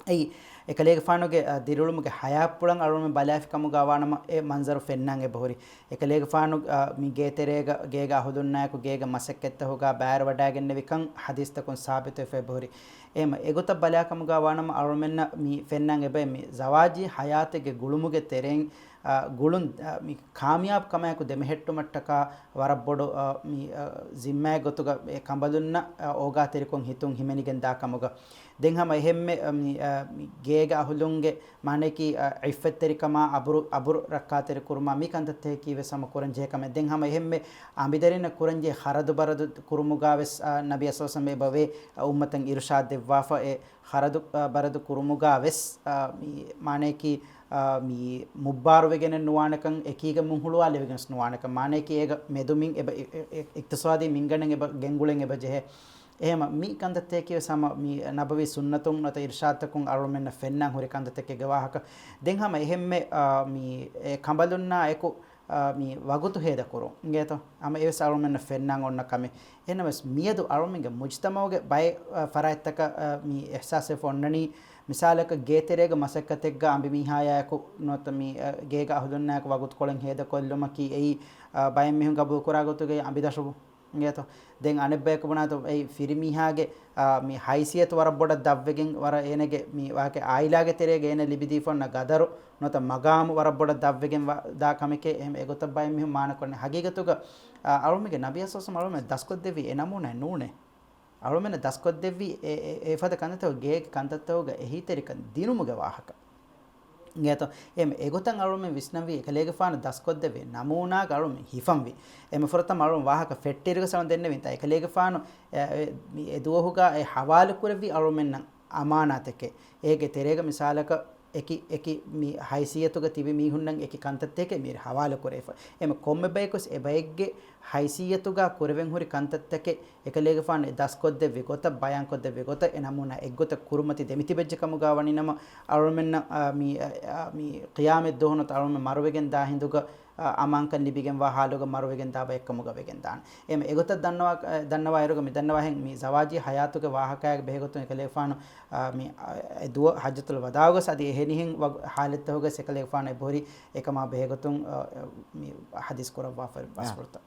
އެއީ، އެކަލޭގެފާނުގެ، އާ، ދިރިއުޅުމުގެ ހަޔާތްޕުޅަށް އަޅުމެން ބަލާފި ކަމުގަ ވާނަމަ، އެ މަންޒަރު ފެންނަން އެބަހުރި. އެކަލޭގެފާނު، އާ، މި ގޭތެރޭގަ، ގޭގެ އަހުލުންނާއެކު ގޭގެ މަސައްކަތްތަކުގަ ބައިވެރިވަޑައިގެންނެވިކަން ޙަދީޘްތަކުން ސާބިތުވެފަ އެބަހުރި. އެހެމަ އެގޮތަށް ބަލާ ކަމުގަ ވާނަމަ، އަޅުމެންނަށް މި ފެންނަން އެބަ މި ޒަވާޖީ ހަޔާތެއްގެ ގުޅުމުގެ ތެރެއިން، އާ، ގުޅުން، އާ، މި ކާމިޔާބު ކަމާއެކު ދެމެހެއްޓުމަށްޓަކާ ވަރަށް ބޮޑު، އާ، މި، އާ، ޒިންމާއެއް ގޮތުގަ އެ ކަނބަލުންނަށް، އާ، އޯގާތެރިކޮށް ހިތުން ހިމެނިގެން ދާ ކަމުގަ. ދެން ހަމަ އެހެންމެ، އަ، މި، އަ، މި ގޭގެ އަހުލުންގެ މާނައަކީ، އަ، ޢިއްފަތްތެރިކަމާ، އަބުރު، އަބުރު ރައްކާތެރި ކުރުމާ މި ކަންތައްތަކަކީ ވެސް ހަމަ ކުރަންޖެހޭ ކަމެއް. ދެން ހަމަ އެހެންމެ އަނބިދަރިންނަށް ކުރަންޖެހޭ ޚަރަދު ބަރަދު ކުރުމުގާ ވެސް، އަ، ނަބީ ޞައްލައްލާހު ޢަލައިހި ވަސައްލަމް އެބަވޭ، އަ، އުއްމަތަށް އިރުޝާދު ދެއްވާފަ އެ ޚަރަދު، އަ، ބަރަދު ކުރުމުގާ ވެސް، އަ، މި މާނައަކީ، އަ، މި މުއްބާރުވެގެނެއް ނުވާނެކަން، އެކީގަ މުންހުޅުވާލެވިގެން ނުވާނެކަން. މާނައަކީ އޭގަ މެދުމިން އެބަ، އި، އި، އި، އިޤްތިޞާދީ މިންގަނޑެއް އެބަ ގެންގުޅެން އެބަ ޖެހޭ. އެހެމަ މި ކަންތައްތަކަކީ ވެސް ހަމަ މި ނަބަވީ ސުންނަތުން ނުވަތަ އިރުޝާދުތަކުން އަޅުމެންނަށް ފެންނާން ހުރި ކަންތައްތަކެއްގެ ވާހަކަ. ދެން ހަމަ އެހެންމެ، އާ، މި އެ ކަނބަލުންނާ އެކު، އާ، މި ވަގުތު ހޭދަކުރުން އިނގޭތޯ؟ ހަމަ އެވެސް އަޅުމެންނަށް ފެންނާން އޮންނަ ކަމެއް. އެހެންނަމަވެސް މިއަދު އަޅުމެންގެ މުޖްތަމަޢުގެ ބައެއް، އާ، ފަރާތްތަކަށް، އާ، މި އިޙްސާސްވެފަ އޮންނަނީ، މިސާލަކަށް ގޭތެރޭގަ މަސައްކަތެއްގަ އަނބިމީހާޔާއެކު ނުވަތަ މި، އާ، ގޭގަ އަހުލުންނާއެކު ވަގުތުކޮޅެއް ހޭދަކޮށްލުމަކީ އެއީ، އާ، ބައެއް މީހުން ގަބޫލުކުރާ ގޮތުގައި އަނބިދަށު އިނގޭތޯ؟ ދެން އަނެއްބަޔަކު ބުނާތޯ އެއީ ފިރިމީހާގެ، އާ، މި ހައިސިއްޔަތު ވަރަށް ބޮޑަށް ދަށްވެގެން ވަރަށް އޭނަގެ މި ވާހަކަ އާއިލާގެ ތެރޭގަ އޭނަ ލިބިދީފަ އޮންނަ ގަދަރު ނުވަތަ މަގާމު ވަރަށް ބޮޑަށް ދަށްވެގެން ވަ-، ދާ ކަމެކޭ. އެހެން އެގޮތަށް ބައެއް މީހުން މާނަކޮށްނެ. ހަގީގަތުގަ، އާ، އަޅުމެންގެ ނަބިއްޔާ ޞައްލައްލާހު ޢަލައިހި ވަސައްލަމް އަޅުމެން ދަސްކޮށްދެއްވީ އެ ނަމޫނާއެއް ނޫނޭ. އަޅުމެން ދަސްކޮށްދެއްވީ އެ، އެ، އެފަދަ ކަންތައްތަކުގަ ގޭގެ ކަންތައްތަކުގަ އެހީތެރިކަން ދިނުމުގެ ވާހަކަ. އިނގޭތޯ؟ އެހެން އެގޮތަށް އަޅުމެން ވިސްނަންވީ އެކަލޭގެފާނު ދަސްކޮށްދެއްވި ނަމޫނާގަ އަޅުމެން ހިފަންވީ. އެހެން ފުރަތަމަ އަޅުމެން ވާހަކަ ފެއްޓިއިރުގަ ސަލަމް ދެންނެވިންތާ އެކަލޭގެފާނު އެ، އެ، މި އެ ދުވަހުގަ އެ ހަވާލުކުރެއްވި އަޅުމެންނަށް އަމާނާތެކޭ. އޭގެ ތެރޭގަ މިސާލަކަށް އެކި، އެކި މި ހައިސިއްޔަތުގަ ތިބި މީހުންނަށް އެކި ކަންތައްތަކެއް މިހިރި ހަވާލުކުރެވިފަ. އެހެން ކޮންމެ ބަޔަކުވެސް އެ ބައެއްގެ ހައިސިއްޔަތުގަ ކުރެވެން ހުރި ކަންތައްތަކެއް އެކަލޭގެފާނު އެ ދަސްކޮށްދެއްވި ގޮތަށް، ބަޔާންކޮށްދެއްވި ގޮތަށް އެ ނަމޫނާ އެއްގޮތަށް ކުރިމަތި ދެމިތިބެއްޖެ ކަމުގަ ވަނީ ނަމަ، އަޅުމެންނަށް، އާ، މި، އާ، މި ޤިޔާމަތް ދުވަހު ނުވަތަ އަޅުމެން މަރުވެގެން ދާ ހިނދުގަ، އާ، އަމާންކަން ލިބިގެންވާ ހާލުގަ މަރުވެގެން ދާ ބައެއްކަމުގަ ވެގެން ދާނެ. އެހެން އެގޮތަށް ދަންނަވާ، އާ، ދަންނަވާއިރުގަ މި ދަންނަވާހެން މި ޒަވާޖީ ޙަޔާތުގެ ވާހަކައިގެ ބެހޭގޮތުން އެކަލޭގެފާނު، އާ، މި، އާ، އެ ދުވަ ޙައްޖަތުލް ވަދާޢުގަސް އަދި އެހެނިހެން ވަގު-، ޙާލަތްތަކުގަސް އެކަލޭގެފާނު އެބަހުރި އެކަމާ ބެހޭގޮތުން، އާ، މި ޙަދީޘް ކުރައްވާފައި ބަސްފުޅުތައް.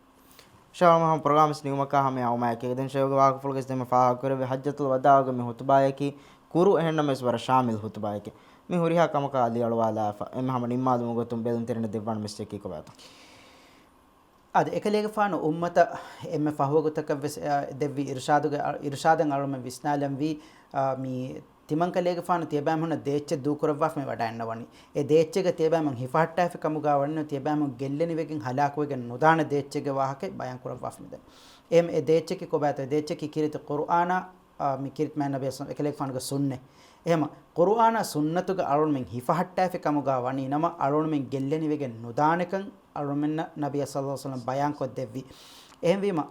ޝައިޚް ހަމަ ޕްރޮގްރާމް ނިމުމަކާ ހަމަ އައުމާއެކޭ. ދެން ޝައިޚްގެ ވާހަކަފުޅުގަސް ދެންމެ ފާހަގަކުރެއްވި ޙައްޖަތުލް ވަދާޢުގެ މި ޚުތުބާއަކީ ކުރު އެހެންނަމަވެސް ވަރަށް ޝާމިލް ޚުތުބާއެކޭ. މި ހުރިހާ ކަމަކާ އަލިއަޅުވާލާފަ އެންމެ ހަމަ ނިންމާލުމުގެ ގޮތުން ބެލުންތެރިންނަށް ދެއްވާނެ މެސެޖަކީ ކޮބާތޯ؟ އަދި އެކަލޭގެފާނު އުއްމަތަށް އެންމެ ފަހުވަގުތަކަށްވެސް، އާ، ދެއްވި އިރުޝާދުގެ، އިރުޝާދަށް އަޅުމެން ވިސްނާލަންވީ، އާ، މި ތިމަންކަލޭގެފާނު ތިޔަބައިމީހުންނަށް ދޭއްޗެއް ދޫކުރައްވާފަ މި ވަޑައިންނަވަނީ. އެ ދޭއްޗެއްގަ ތިޔަބައިމީހުން ހިފަހައްޓާފި ކަމުގަ ވަނީ ތިޔަބައިމީހުން ގެއްލެނިވެގެން ހަލާކުވެގެން ނުދާނެ ދޭއްޗެއްގެ ވާހަކައެއް ބަޔާން ކުރައްވާފަ މިދަނީ. އެހެން އެ ދޭއްޗަކީ ކޮބާތޯ؟ އެ ދޭއްޗަކީ ކީރިތި ޤުރުއާނާ، އާ، މި ކީރިތި މާތް ނަބީ ސަލް އެކަލޭގެފާނުގެ ސުންނަތް. އެހެމަ ޤުރުއާނާ ސުންނަތުގަ އަޅުންމެން ހިފަހައްޓާފި ކަމުގަ ވަނީ ނަމަ އަޅުންމެން ގެއްލެނިވެގެން ނުދާނެކަން އަޅުމެންނަށް ނަބިއްޔާ ޞައްލައްލާހު ޢަލައިހި ވަސައްލަމް ބަޔާންކޮށްދެއްވި. އެހެންވީމަ،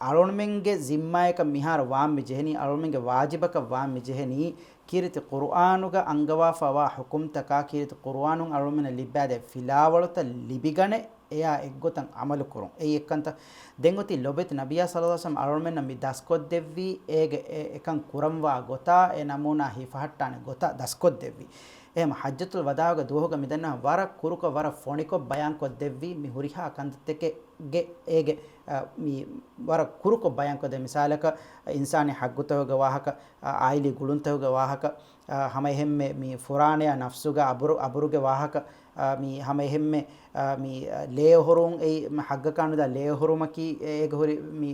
އަޅުންމެންގެ ޒިންމާއަކަށް މިހާރު ވާން މި ޖެހެނީ، އަޅުންމެންގެ ވާޖިބަކަށް ވާން މި ޖެހެނީ، ކީރިތި ޤުރުއާނުގަ އަންގަވާފަވާ ޙުކުމްތަކާ، ކީރިތި ޤުރުއާނުން އަޅުންމެންނަށް ލިއްބާދޭ ފިލާވަޅުތައް ލިބިގަނެ، އެޔާ އެއްގޮތަށް ޢަމަލުކުރުން. އެއީ އެއްކަންތައް. ދެން އޮތީ ލޮބެތި ނަބިއްޔާ ޞައްލައްލާހު ޢަލައިހި ވަސައްލަމް އަޅުންމެންނަށް މި ދަސްކޮށްދެއްވީ، އޭގެ އެ، އެކަން ކުރަންވާ ގޮތާ، އެ ނަމޫނާ ހިފަހައްޓާނެ ގޮތާ ދަސްކޮށްދެއްވީ. އެހެމަ ޙައްޖަތުލް ވަދާޢުގެ ދުވަހުގަ މިދަންނަ ވަރަށް ކުރުކޮށް، ވަރަށް ފޮނިކޮށް ބަޔާންކޮށްދެއްވީ މި ހުރިހާ ކަންތައްތަކެއް ގެ އޭގެ، އަ، މި ވަރަށް ކުރުކޮށް ބަޔާންކޮށްދޭ. މިސާލަކަށް، އިންސާނީ ޙައްޤުތަކުގެ ވާހަކަ، އަ، އާއިލީ ގުޅުންތަކުގެ ވާހަކަ، އަ، ހަމަ އެހެންމެ މި ފުރާނަޔާ ނަފްސުގަ އަބުރު، އަބުރުގެ ވާހަކަ، އަ، މި ހަމަ އެހެންމެ، އަ، މި، އަ، ލޭއުހުރުން އެއީ މި ޙައްޤަކާ ނުދާ ލޭއުހުރުމަކީ އޭގެ ހުރި މި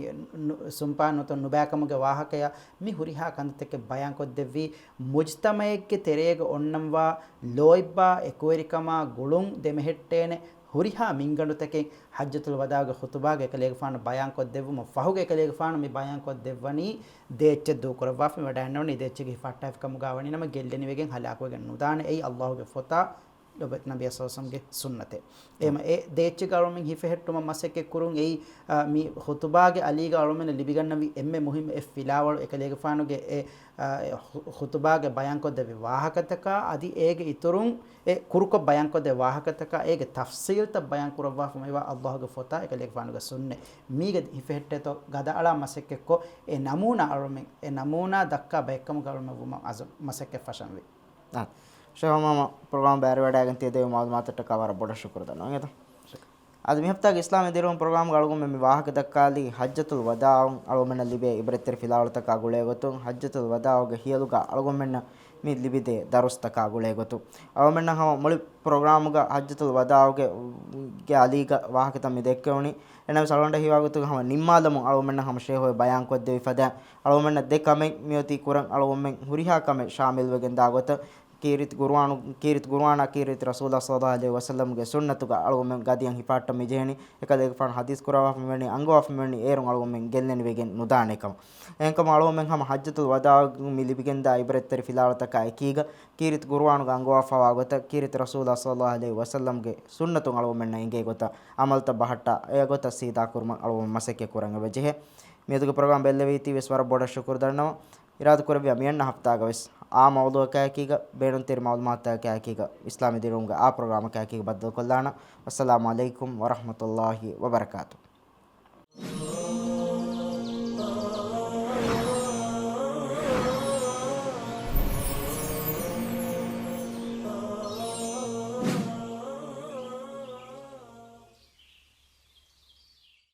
ނު-، ސުންޕާ ނުތަ ނުބައިކަމުގެ ވާހަކަޔާ މި ހުރިހާ ކަންތައްތަކެއް ބަޔާންކޮށްދެއްވީ، މުޖްތަމަޢެއްގެ ތެރޭގަ އޮންނަންވާ ލޯތްބާ އެކުވެރިކަމާ ގުޅުން ދެމެހެއްޓޭނެ ހުރިހާ މިންގަނޑުތަކެއް ޙައްޖަތުލް ވަދާޢުގެ ޚުޠުބާގަ އެކަލޭގެފާނު ބަޔާންކޮށްދެއްވުމަށް ފަހުގަ އެކަލޭގެފާނު މި ބަޔާންކޮށްދެއްވަނީ ދޭއްޗެއް ދޫކުރައްވާފަ މި ވަޑައިންނަވަނީ ދޭއްޗެއްގެ ހިފަހައްޓާފި ކަމުގަ ވަނީ ނަމަ ގެއްލެނިވެގެން ހަލާކުވެގެން ނުދާނެ. އެއީ ﷲ ގެ ފޮތާ ލޮބެތި ނަބިއްޔާ ޞައްލައްލާހު ޢަލައިހި ވަސައްލަމްގެ ސުންނަތެއް. އެހެމަ އެ ދޭއްޗެއްގަ އަޅުމެން ހިފެހެއްޓުމަށް މަސައްކަތް ކުރުން އެއީ، އަ، މި ޚުޠުބާގެ އަލީގަ އަޅުމެންނަށް ލިބިގަންނަވި އެންމެ މުހިއްމު އެއް ފިލާވަޅު އެކަލޭގެފާނުގެ އެ، އަ، އެ ޚު-، ޚުޠުބާގެ ބަޔާންކޮށްދެއްވި ވާހަކަތަކާ އަދި އޭގެ އިތުރުން އެ ކުރުކޮށް ބަޔާންކޮށްދެއްވި ވާހަކަތަކާ އޭގެ ތަފްޞީލްތައް ބަޔާންކުރައްވާފަ މިވާ ﷲ ގެ ފޮތާ އެކަލޭގެފާނުގެ ސުންނަތް. މީގަ ހިފެހެއްޓޭތޯ ގަދައަޅާ މަސައްކަތްކޮށް އެ ނަމޫނާ އަޅުމެން، އެ ނަމޫނާ ދައްކާ ބައެއްކަމުގަ އަޅުމެން ވުމަށް އަޒު-، މަސައްކަތް ފަށަންވީ. އާ. ޝައިޚް ހަމަ ޕްރޮގްރާމް ބައިވެރިވަޑައިގެން ތިޔަދެއްވި މަޢުލޫމާތަށްޓަކާ ވަރަށް ބޮޑަށް ޝުކުރު ދަންނަވަން އެތަ؟ އަދި މި ހަފްތާގެ އިސްލާމީ ދިރިއުޅުން ޕްރޮގްރާމްގަ އަޅުގަނޑުމެން މި ވާހަކަ ދައްކާލީ ޙައްޖަތުލް ވަދާޢުން އަޅުގަނޑުމެންނަށް ލިބޭ އިބްރަތްތެރި ފިލާވަޅުތަކާ ގުޅޭގޮތުން، ޙައްޖަތުލް ވަދާޢުގެ ހިޔަލުގަ އަޅުގަނޑުމެންނަށް މި ލިބިދޭ ދަރުސްތަކާ ގުޅޭގޮތުން. އަޅުގަނޑުމެންނަށް ހަމަ މުޅި ޕްރޮގްރާމުގަ ޙައްޖަތުލް ވަދާޢުގެ، ގެ އަލީގަ ވާހަކަތައް މި ދެއްކެވުނީ. އެނަމަވެސް އަޅުގަނޑަށް ހީވާގޮތުގަ ހަމަ ނިންމާލަމުން އަޅުގަނޑުމެންނަށް ހަމަ ޝޭހު ބަޔާންކޮށްދެވި ފަދައިން އަޅުގަނޑުމެންނަށް ދެ ކަމެއް މިއޮތީ ކުރަން އަޅުގަނޑުމެން ހުރިހާ ކަމެއް ޝާމިލްވެގެން ދާ ގޮތަށް ކީރިތި ޤުރުއާނު، ކީރިތި ޤުރުއާނާ ކީރިތި ރަސޫލާ ޞައްލައްލާހު ޢަލައިހި ވަސައްލަމްގެ ސުންނަތުގަ އަޅުގަނޑުމެން ގަދައަށް ހިފަހައްޓަން މިޖެހެނީ. އެކަލޭގެފާނު ޙަދީޘް ކުރައްވާފަ މިވަނީ، އަންގަވާފަ މިވަނީ އޭރުން އަޅުގަނޑުމެން ގެއްލެނިވެގެން ނުދާނެ ކަމަށް. އެހެންކަމުން އަޅުގަނޑުމެން ހަމަ ޙައްޖަތުލް ވަދާޢުގަ މި ލިބިގެންދާ އިބްރަތްތެރި ފިލާވަޅުތަކާ އެކީގަ ކީރިތި ޤުރުއާނުގަ އަންގަވާފަވާ ގޮތަށް، ކީރިތި ރަސޫލާ ޞައްލައްލާހު ޢަލައިހި ވަސައްލަމްގެ ސުންނަތުން އަޅުގަނޑުމެންނަށް އެނގޭ ގޮތަށް ޢަމަލުތައް ބަހައްޓާ، އެ ގޮތަށް ސީދާ ކުރުމަށް އަޅުގަނޑު މަސައްކަތް ކުރަން އެބަޖެހޭ. މިއަދުގެ ޕްރޮގްރާމް ބެއްލެވީތީވެސް ވަރަށް ބޮޑަށް ޝުކުރު ދަންނަވަން. އިރާދަކުރެއްވިޔާ މިއަންނަ ހަފްތާގަވެސް އާ މައުޟޫއަކާއެކީގަ، ބޭނުންތެރި މައުލޫމާތުތަކާއެކީގަ، އިސްލާމީ ދިރިއުޅުމުގެ އާ ޕްރޮގްރާމަކާއެކީގަ ބައްދަލުކޮށްލާނަން. ވައްސަލާމު ޢަލައިކުމް ވަރަޙްމަތުﷲި ވަބަރަކާތުހު.